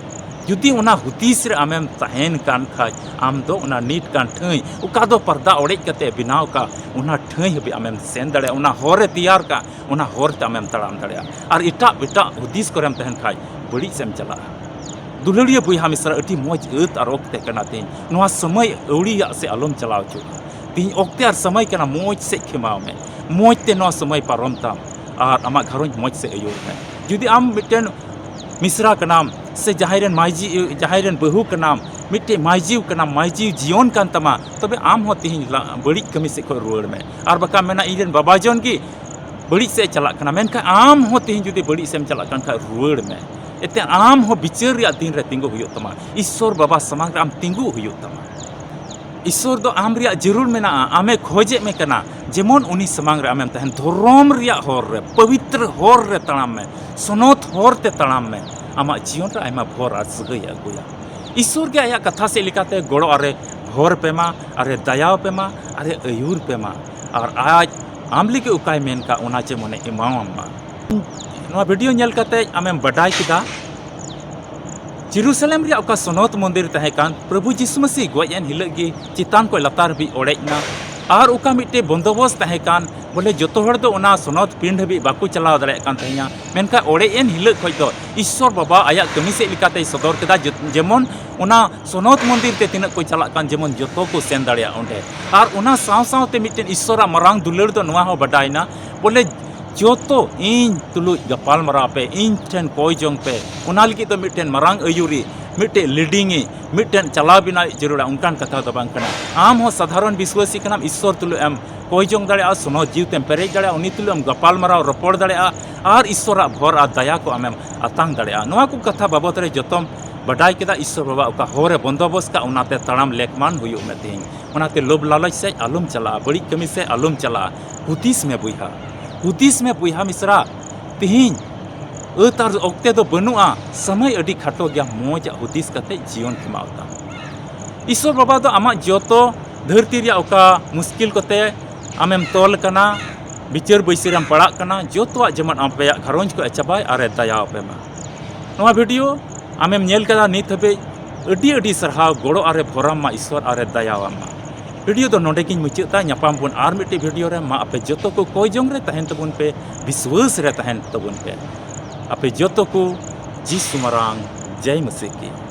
ᱡᱩᱫᱤ ᱚᱱᱟ ᱦᱩᱫᱤᱥ ᱨᱮ ᱟᱢᱮᱢ ᱛᱟᱦᱮᱱ ᱠᱟᱱ ᱠᱷᱟᱡ, ᱟᱢ ᱫᱚ ᱚᱱᱟ ᱱᱤᱴ ᱠᱟᱱ ᱴᱷᱟᱹᱭ, ᱚᱠᱟ ᱫᱚ ᱯᱚᱨᱫᱟ ᱚᱲᱮᱡ ᱠᱟᱛᱮ ᱵᱮᱱᱟᱣ ᱠᱟᱜ, ᱚᱱᱟ ᱴᱷᱟᱹᱭ ᱦᱟᱹᱵᱤᱡ ᱟᱢᱮᱢ ᱥᱮᱱ ᱫᱟᱲᱮᱭᱟᱜᱼᱟ, ᱚᱱᱟ ᱦᱚᱨ ᱮ ᱛᱮᱭᱟᱨ ᱠᱟᱜ, ᱚᱱᱟ ᱦᱚᱨ ᱛᱮ ᱟᱢᱮᱢ ᱛᱟᱲᱟᱢ ᱫᱟᱲᱮᱭᱟᱜᱼᱟ᱾ ᱟᱨ ᱮᱴᱟᱜ ᱮᱴᱟᱜ ᱦᱩᱫᱤᱥ ᱠᱚᱨᱮᱢ ᱛᱟᱦᱮᱱ ᱠᱷᱟᱡ, ᱵᱟᱹᱲᱤᱡ ᱥᱮᱫ ᱮᱢ ᱪᱟᱞᱟᱜᱼᱟ᱾ ᱫᱩᱞᱟᱹᱲᱤᱭᱟᱹ ᱵᱚᱭᱦᱟ ᱢᱤᱥᱨᱟ, ᱟᱹᱰᱤ ᱢᱚᱡᱽ ᱟᱹᱛ ᱟᱨ ᱚᱠᱛᱮ ᱠᱟᱱᱟ ᱛᱤᱦᱤᱧ᱾ ᱱᱚᱣᱟ ᱥᱚᱢᱚᱭ ᱟᱹᱣᱲᱤᱭᱟᱜ ᱥᱮ ᱟᱞᱚᱢ ᱪᱟᱞᱟᱣ ᱦᱚᱪᱚᱜᱼᱟ᱾ ᱛᱤᱦᱤᱧ ᱚᱠᱛᱮ ᱟᱨ ᱥᱚᱢᱚᱭ ᱠᱟᱱᱟ, ᱢᱚᱡᱽ ᱥᱮᱫ ᱠᱷᱮᱢᱟᱣ ᱢᱮ, ᱢᱚᱡᱽ ᱛᱮ ᱱᱚᱣᱟ ᱥᱚᱢᱚᱭ ᱯᱟᱨᱚᱢ ᱛᱟᱢ, ᱟᱨ ᱟᱢᱟᱜ ᱜᱷᱟᱨᱚᱸᱡᱽ ᱢᱚᱡᱽ ᱥᱮᱫ ᱟᱹᱭᱩᱨ ᱢᱮ᱾ ᱡᱩᱫᱤ ᱟᱢ ᱢᱤᱫᱴᱮᱱ ᱢᱤᱥᱨᱟ ᱠᱟᱱᱟᱢ ᱥᱮ ᱡᱟᱦᱟᱸᱭ ᱨᱮᱱ ᱢᱟᱹᱭᱡᱤ, ᱡᱟᱦᱟᱸᱭ ᱨᱮᱱ ᱵᱟᱹᱦᱩ ᱠᱟᱱᱟᱢ, ᱢᱤᱫᱴᱮᱡ ᱢᱟᱹᱭᱡᱤ ᱠᱟᱱᱟᱢ, ᱢᱟᱹᱭᱡᱤ ᱡᱤᱭᱚᱱ ᱠᱟᱱ ᱛᱟᱢᱟ, ᱛᱚᱵᱮ ᱟᱢ ᱦᱚᱸ ᱛᱤᱦᱤᱧ ᱞᱟ-, ᱵᱟᱹᱲᱤᱡ ᱠᱟᱹᱢᱤ ᱥᱮᱫ ᱠᱷᱚᱱ ᱨᱩᱣᱟᱹᱲ ᱢᱮ᱾ ᱟᱨ ᱵᱟᱠᱷᱟᱱ ᱢᱮᱱᱟ, ᱤᱧ ᱨᱮᱱ ᱵᱟᱵᱟ ᱡᱚᱱ ᱜᱮ ᱵᱟᱹᱲᱤᱡ ᱥᱮᱫ ᱮ ᱪᱟᱞᱟᱜ ᱠᱟᱱᱟ, ᱢᱮᱱᱠᱷᱟᱱ ᱟᱢ ᱦᱚᱸ ᱛᱤᱦᱤᱧ ᱡᱩᱫᱤ ᱵᱟᱹᱲᱤᱡ ᱥᱮᱫ ᱮᱢ ᱪᱟᱞᱟᱜ ᱠᱟᱱ ᱠᱷᱟᱱ, ᱨᱩᱣᱟᱹᱲ ᱢᱮ᱾ ᱮᱱᱛᱮ ᱟᱢ ᱦᱚᱸ ᱵᱤᱪᱟᱹᱨ ᱨᱮᱭᱟᱜ ᱫᱤᱱ ᱨᱮ ᱛᱤᱸᱜᱩ ᱦᱩᱭᱩᱜ ᱛᱟᱢᱟ, ᱤᱥᱥᱚᱨ ᱵᱟᱵᱟ ᱥᱟᱢᱟᱝ ᱨᱮ ᱟᱢ ᱛᱤᱸᱜᱩ ᱦᱩᱭᱩᱜ ᱛᱟᱢᱟ᱾ ᱤᱥᱥᱚᱨ ᱫᱚ ᱟᱢ ᱨᱮᱭᱟᱜ ᱡᱟᱹᱨᱩᱲ ᱢᱮᱱᱟᱜᱼᱟ, ᱟᱢᱮ ᱠᱷᱚᱡᱮᱫ ᱢᱮ ᱠᱟᱱᱟ, ᱡᱮᱢᱚᱱ ᱩᱱᱤ ᱥᱟᱢᱟᱝ ᱨᱮ ᱟᱢᱮᱢ ᱛᱟᱦᱮᱱ᱾ ᱫᱷᱚᱨᱚᱢ ᱨᱮᱭᱟᱜ ᱦᱚᱨ ᱨᱮ, ᱯᱚᱵᱤᱛᱨᱚ ᱦᱚᱨ ᱨᱮ ᱛᱟᱲᱟᱢ ᱢᱮ, ᱥᱚᱱᱚᱛ ᱦᱚᱨ ᱛᱮ ᱛᱟᱲᱟᱢ ᱢᱮ᱾ ᱟᱢᱟᱜ ᱡᱤᱭᱚᱱ ᱨᱮ ᱟᱭᱢᱟ ᱵᱷᱚᱨ ᱟᱨ ᱥᱟᱹᱜᱟᱹᱭ ᱮ ᱟᱹᱜᱩᱭᱟ᱾ ᱤᱥᱥᱚᱨ ᱜᱮ ᱟᱭᱟᱜ ᱠᱟᱛᱷᱟ ᱥᱮᱫ ᱞᱮᱠᱟᱛᱮ ᱜᱚᱲᱚ ᱟᱨᱮ ᱵᱷᱚᱨ ᱯᱮ ᱢᱟ, ᱟᱨᱮ ᱫᱟᱭᱟᱣ ᱯᱮ ᱢᱟ, ᱟᱨᱮ ᱟᱹᱭᱩᱨ ᱯᱮ ᱢᱟ, ᱟᱨ ᱟᱡ ᱟᱢ ᱞᱟᱹᱜᱤᱫ ᱚᱠᱟᱭ ᱢᱮᱱ ᱠᱟᱜ, ᱚᱱᱟ ᱡᱮᱢᱚᱱᱮ ᱮᱢᱟᱣᱟᱢ ᱢᱟ᱾ ᱱᱚᱣᱟ ᱵᱷᱤᱰᱤᱭᱳ ᱧᱮᱞ ᱠᱟᱛᱮ ᱟᱢᱮᱢ ᱵᱟᱰᱟᱭ ᱠᱮᱫᱟ, ᱡᱮᱨᱩᱥᱟᱞᱮᱢ ᱨᱮᱭᱟᱜ ᱚᱠᱟ ᱥᱚᱱᱚᱛ ᱢᱚᱱᱫᱤᱨ ᱛᱟᱦᱮᱸ ᱠᱟᱱ, ᱯᱨᱚᱵᱷᱩ ᱡᱤᱥᱩ ᱢᱟᱹᱥᱤ ᱜᱚᱡ ᱮᱱ ᱦᱤᱞᱳᱜ ᱜᱮ ᱪᱮᱛᱟᱱ ᱠᱷᱚᱱ ᱞᱟᱛᱟᱨ ᱦᱟᱹᱵᱤᱡ ᱚᱲᱮᱡ ᱮᱱᱟ᱾ ᱟᱨ ᱚᱠᱟ ᱢᱤᱫᱴᱮᱡ ᱵᱚᱱᱫᱚᱵᱚᱥ ᱛᱟᱦᱮᱸ ᱠᱟᱱ, ᱵᱚᱞᱮ ᱡᱚᱛᱚ ᱦᱚᱲ ᱫᱚ ᱚᱱᱟ ᱥᱚᱱᱚᱛ ᱯᱤᱸᱰ ᱦᱟᱹᱵᱤᱡ ᱵᱟᱠᱚ ᱪᱟᱞᱟᱣ ᱫᱟᱲᱮᱭᱟᱜ ᱠᱟᱱ ᱛᱟᱦᱮᱸᱭᱟ, ᱢᱮᱱᱠᱷᱟᱱ ᱚᱲᱮᱡ ᱮᱱ ᱦᱤᱞᱳᱜ ᱠᱷᱚᱡ ᱫᱚ ᱤᱥᱥᱚᱨ ᱵᱟᱵᱟ ᱟᱭᱟᱜ ᱠᱟᱹᱢᱤ ᱥᱮᱫ ᱞᱮᱠᱟᱛᱮᱭ ᱥᱚᱫᱚᱨ ᱠᱮᱫᱟ, ᱡᱮ-, ᱡᱮᱢᱚᱱ ᱚᱱᱟ ᱥᱚᱱᱚᱛ ᱢᱚᱱᱫᱤᱨ ᱛᱮ ᱛᱤᱱᱟᱹᱜ ᱠᱚ ᱪᱟᱞᱟᱜ ᱠᱟᱱ, ᱡᱮᱢᱚᱱ ᱡᱚᱛᱚ ᱠᱚ ᱥᱮᱱ ᱫᱟᱲᱮᱭᱟᱜ ᱚᱸᱰᱮ᱾ ᱟᱨ ᱚᱱᱟ ᱥᱟᱶ ᱥᱟᱶᱛᱮ ᱢᱤᱫᱴᱮᱱ ᱤᱥᱥᱚᱨᱟᱜ ᱢᱟᱨᱟᱝ ᱫᱩᱞᱟᱹᱲ ᱫᱚ ᱱᱚᱣᱟ ᱦᱚᱸ ᱵᱟᱰᱟᱭᱱᱟ, ᱵᱚᱞᱮ ᱡᱚᱛᱚ ᱤᱧ ᱛᱩᱞᱩᱡ ᱜᱟᱯᱟᱞ ᱢᱟᱨᱟᱣ ᱯᱮ, ᱤᱧ ᱴᱷᱮᱱ ᱠᱚᱭ ᱡᱚᱝ ᱯᱮ᱾ ᱚᱱᱟ ᱞᱟᱹᱜᱤᱫ ᱫᱚ ᱢᱤᱫᱴᱮᱱ ᱢᱟᱨᱟᱝ ᱟᱹᱭᱩᱨᱤ, ᱢᱤᱫᱴᱮᱱ ᱞᱤᱰᱤᱝᱤ, ᱢᱤᱫᱴᱮᱱ ᱪᱟᱞᱟᱣ ᱵᱮᱱᱟᱣᱤᱡ ᱡᱟᱹᱨᱩᱲᱟ, ᱚᱱᱠᱟᱱ ᱠᱟᱛᱷᱟ ᱫᱚ ᱵᱟᱝ ᱠᱟᱱᱟ᱾ ᱟᱢ ᱦᱚᱸ ᱥᱟᱫᱷᱟᱨᱚᱱ ᱵᱤᱥᱣᱟᱹᱥᱤ ᱠᱟᱱᱟᱢ, ᱤᱥᱥᱚᱨ ᱛᱩᱞᱩᱡ ᱮᱢ ᱠᱚᱭ ᱡᱚᱝ ᱫᱟᱲᱮᱭᱟᱜᱼᱟ, ᱥᱚᱱᱚᱛ ᱡᱤᱣᱤ ᱛᱮᱢ ᱯᱮᱨᱮᱡ ᱫᱟᱲᱮᱭᱟᱜᱼᱟ, ᱩᱱᱤ ᱛᱩᱞᱩᱡ ᱮᱢ ᱜᱟᱯᱟᱞ ᱢᱟᱨᱟᱣ ᱨᱚᱯᱚᱲ ᱫᱟᱲᱮᱭᱟᱜᱼᱟ, ᱟᱨ ᱤᱥᱥᱚᱨᱟᱜ ᱵᱷᱚᱨ ᱟᱨ ᱫᱟᱭᱟ ᱠᱚ ᱟᱢᱮᱢ ᱟᱛᱟᱝ ᱫᱟᱲᱮᱭᱟᱜᱼᱟ᱾ ᱱᱚᱣᱟ ᱠᱚ ᱠᱟᱛᱷᱟ ᱵᱟᱵᱚᱫ ᱨᱮ ᱡᱚᱛᱚᱢ ᱵᱟᱰᱟᱭ ᱠᱮᱫᱟ, ᱤᱥᱥᱚᱨ ᱵᱟᱵᱟ ᱚᱠᱟ ᱦᱚᱨ ᱮ ᱵᱚᱱᱫᱚᱵᱚᱥ ᱠᱟᱜ, ᱚᱱᱟᱛᱮ ᱛᱟᱲᱟᱢ ᱞᱮᱠᱢᱟᱱ ᱦᱩᱭᱩᱜ ᱢᱮ ᱛᱮᱦᱮᱧ᱾ ᱚᱱᱟᱛᱮ ᱞᱳᱵᱷ ᱞᱟᱞᱚᱪ ᱥᱮᱫ ᱟᱞᱚᱢ ᱪᱟᱞᱟᱜᱼᱟ, ᱵᱟᱹᱲᱤᱡ ᱠᱟᱹᱢᱤ ᱥᱮᱫ ᱟᱞᱚᱢ ᱪᱟᱞᱟᱜᱼᱟ᱾ ᱦᱩᱫᱤᱥ ᱢᱮ ᱵᱚᱭᱦᱟ, ᱦᱩᱫᱤᱥ ᱢᱮ ᱵᱚᱭᱦᱟ ᱢᱤᱥᱨᱟ᱾ ᱛᱮᱦᱮᱧ ᱟᱹᱛ ᱟᱨ ᱚᱠᱛᱮ ᱫᱚ ᱵᱟᱹᱱᱩᱜᱼᱟ, ᱥᱚᱢᱚᱭ ᱟᱹᱰᱤ ᱠᱷᱟᱴᱚ ᱜᱮᱭᱟ, ᱢᱚᱡᱽ ᱟᱜ ᱦᱩᱫᱤᱥ ᱠᱟᱛᱮ ᱡᱤᱭᱚᱱ ᱠᱷᱮᱢᱟᱣ ᱛᱟᱢ᱾ ᱤᱥᱥᱚᱨ ᱵᱟᱵᱟ ᱫᱚ ᱟᱢᱟᱜ ᱡᱚᱛᱚ ᱫᱷᱟᱹᱨᱛᱤ ᱨᱮᱭᱟᱜ ᱚᱠᱟ ᱢᱩᱥᱠᱤᱞ ᱠᱚᱛᱮ ᱟᱢᱮᱢ ᱛᱚᱞ ᱠᱟᱱᱟ, ᱵᱤᱪᱟᱹᱨ ᱵᱟᱹᱭᱥᱤ ᱨᱮᱢ ᱯᱟᱲᱟᱜ ᱠᱟᱱᱟ, ᱡᱚᱛᱚᱣᱟᱜ ᱡᱮᱢᱚᱱ ᱟᱯᱮᱭᱟᱜ ᱜᱷᱟᱨᱚᱸᱡᱽ ᱠᱚ ᱪᱟᱵᱟᱭ ᱟᱨᱮ ᱫᱟᱭᱟ ᱟᱯᱮ ᱢᱟ᱾ ᱱᱚᱣᱟ ᱵᱷᱤᱰᱤᱭᱳ ᱟᱢᱮᱢ ᱧᱮᱞ ᱠᱟᱫᱟ ᱱᱤᱛ ᱦᱟᱹᱵᱤᱡ, ᱟᱹᱰᱤ ᱟᱹᱰᱤ ᱥᱟᱨᱦᱟᱣ, ᱜᱚᱲᱚ ᱟᱨᱮ ᱵᱷᱚᱨᱟᱢ ᱢᱟ ᱤᱥᱥᱚᱨ ᱟᱨᱮ ᱫᱟᱭᱟᱣᱟᱢ ᱢᱟ᱾ ᱵᱷᱤᱰᱤᱭᱳ ᱫᱚ ᱱᱚᱰᱮ ᱜᱤᱧ ᱢᱩᱪᱟᱹᱫ ᱫᱟ, ᱧᱟᱯᱟᱢ ᱵᱚᱱ ᱟᱨ ᱢᱤᱫᱴᱤᱡ ᱵᱷᱤᱰᱤᱭᱳ ᱨᱮ᱾ ᱢᱟ ᱟᱯᱮ ᱡᱚᱛᱚ ᱠᱚ ᱠᱚᱭ ᱡᱚᱝ ᱨᱮ ᱛᱟᱦᱮᱱ ᱛᱟᱵᱚᱱ ᱯᱮ, ᱵᱤᱥᱣᱟᱹᱥ ᱨᱮ ᱛᱟᱦᱮᱱ ᱛᱟᱵᱚᱱ ᱯᱮ᱾ ᱟᱯᱮ ᱡᱚᱛᱚ ᱠᱚ ᱡᱤᱥᱩ ᱢᱟᱨᱟᱝ ᱡᱟᱭ ᱢᱟᱹᱥᱤ ᱠᱤ᱾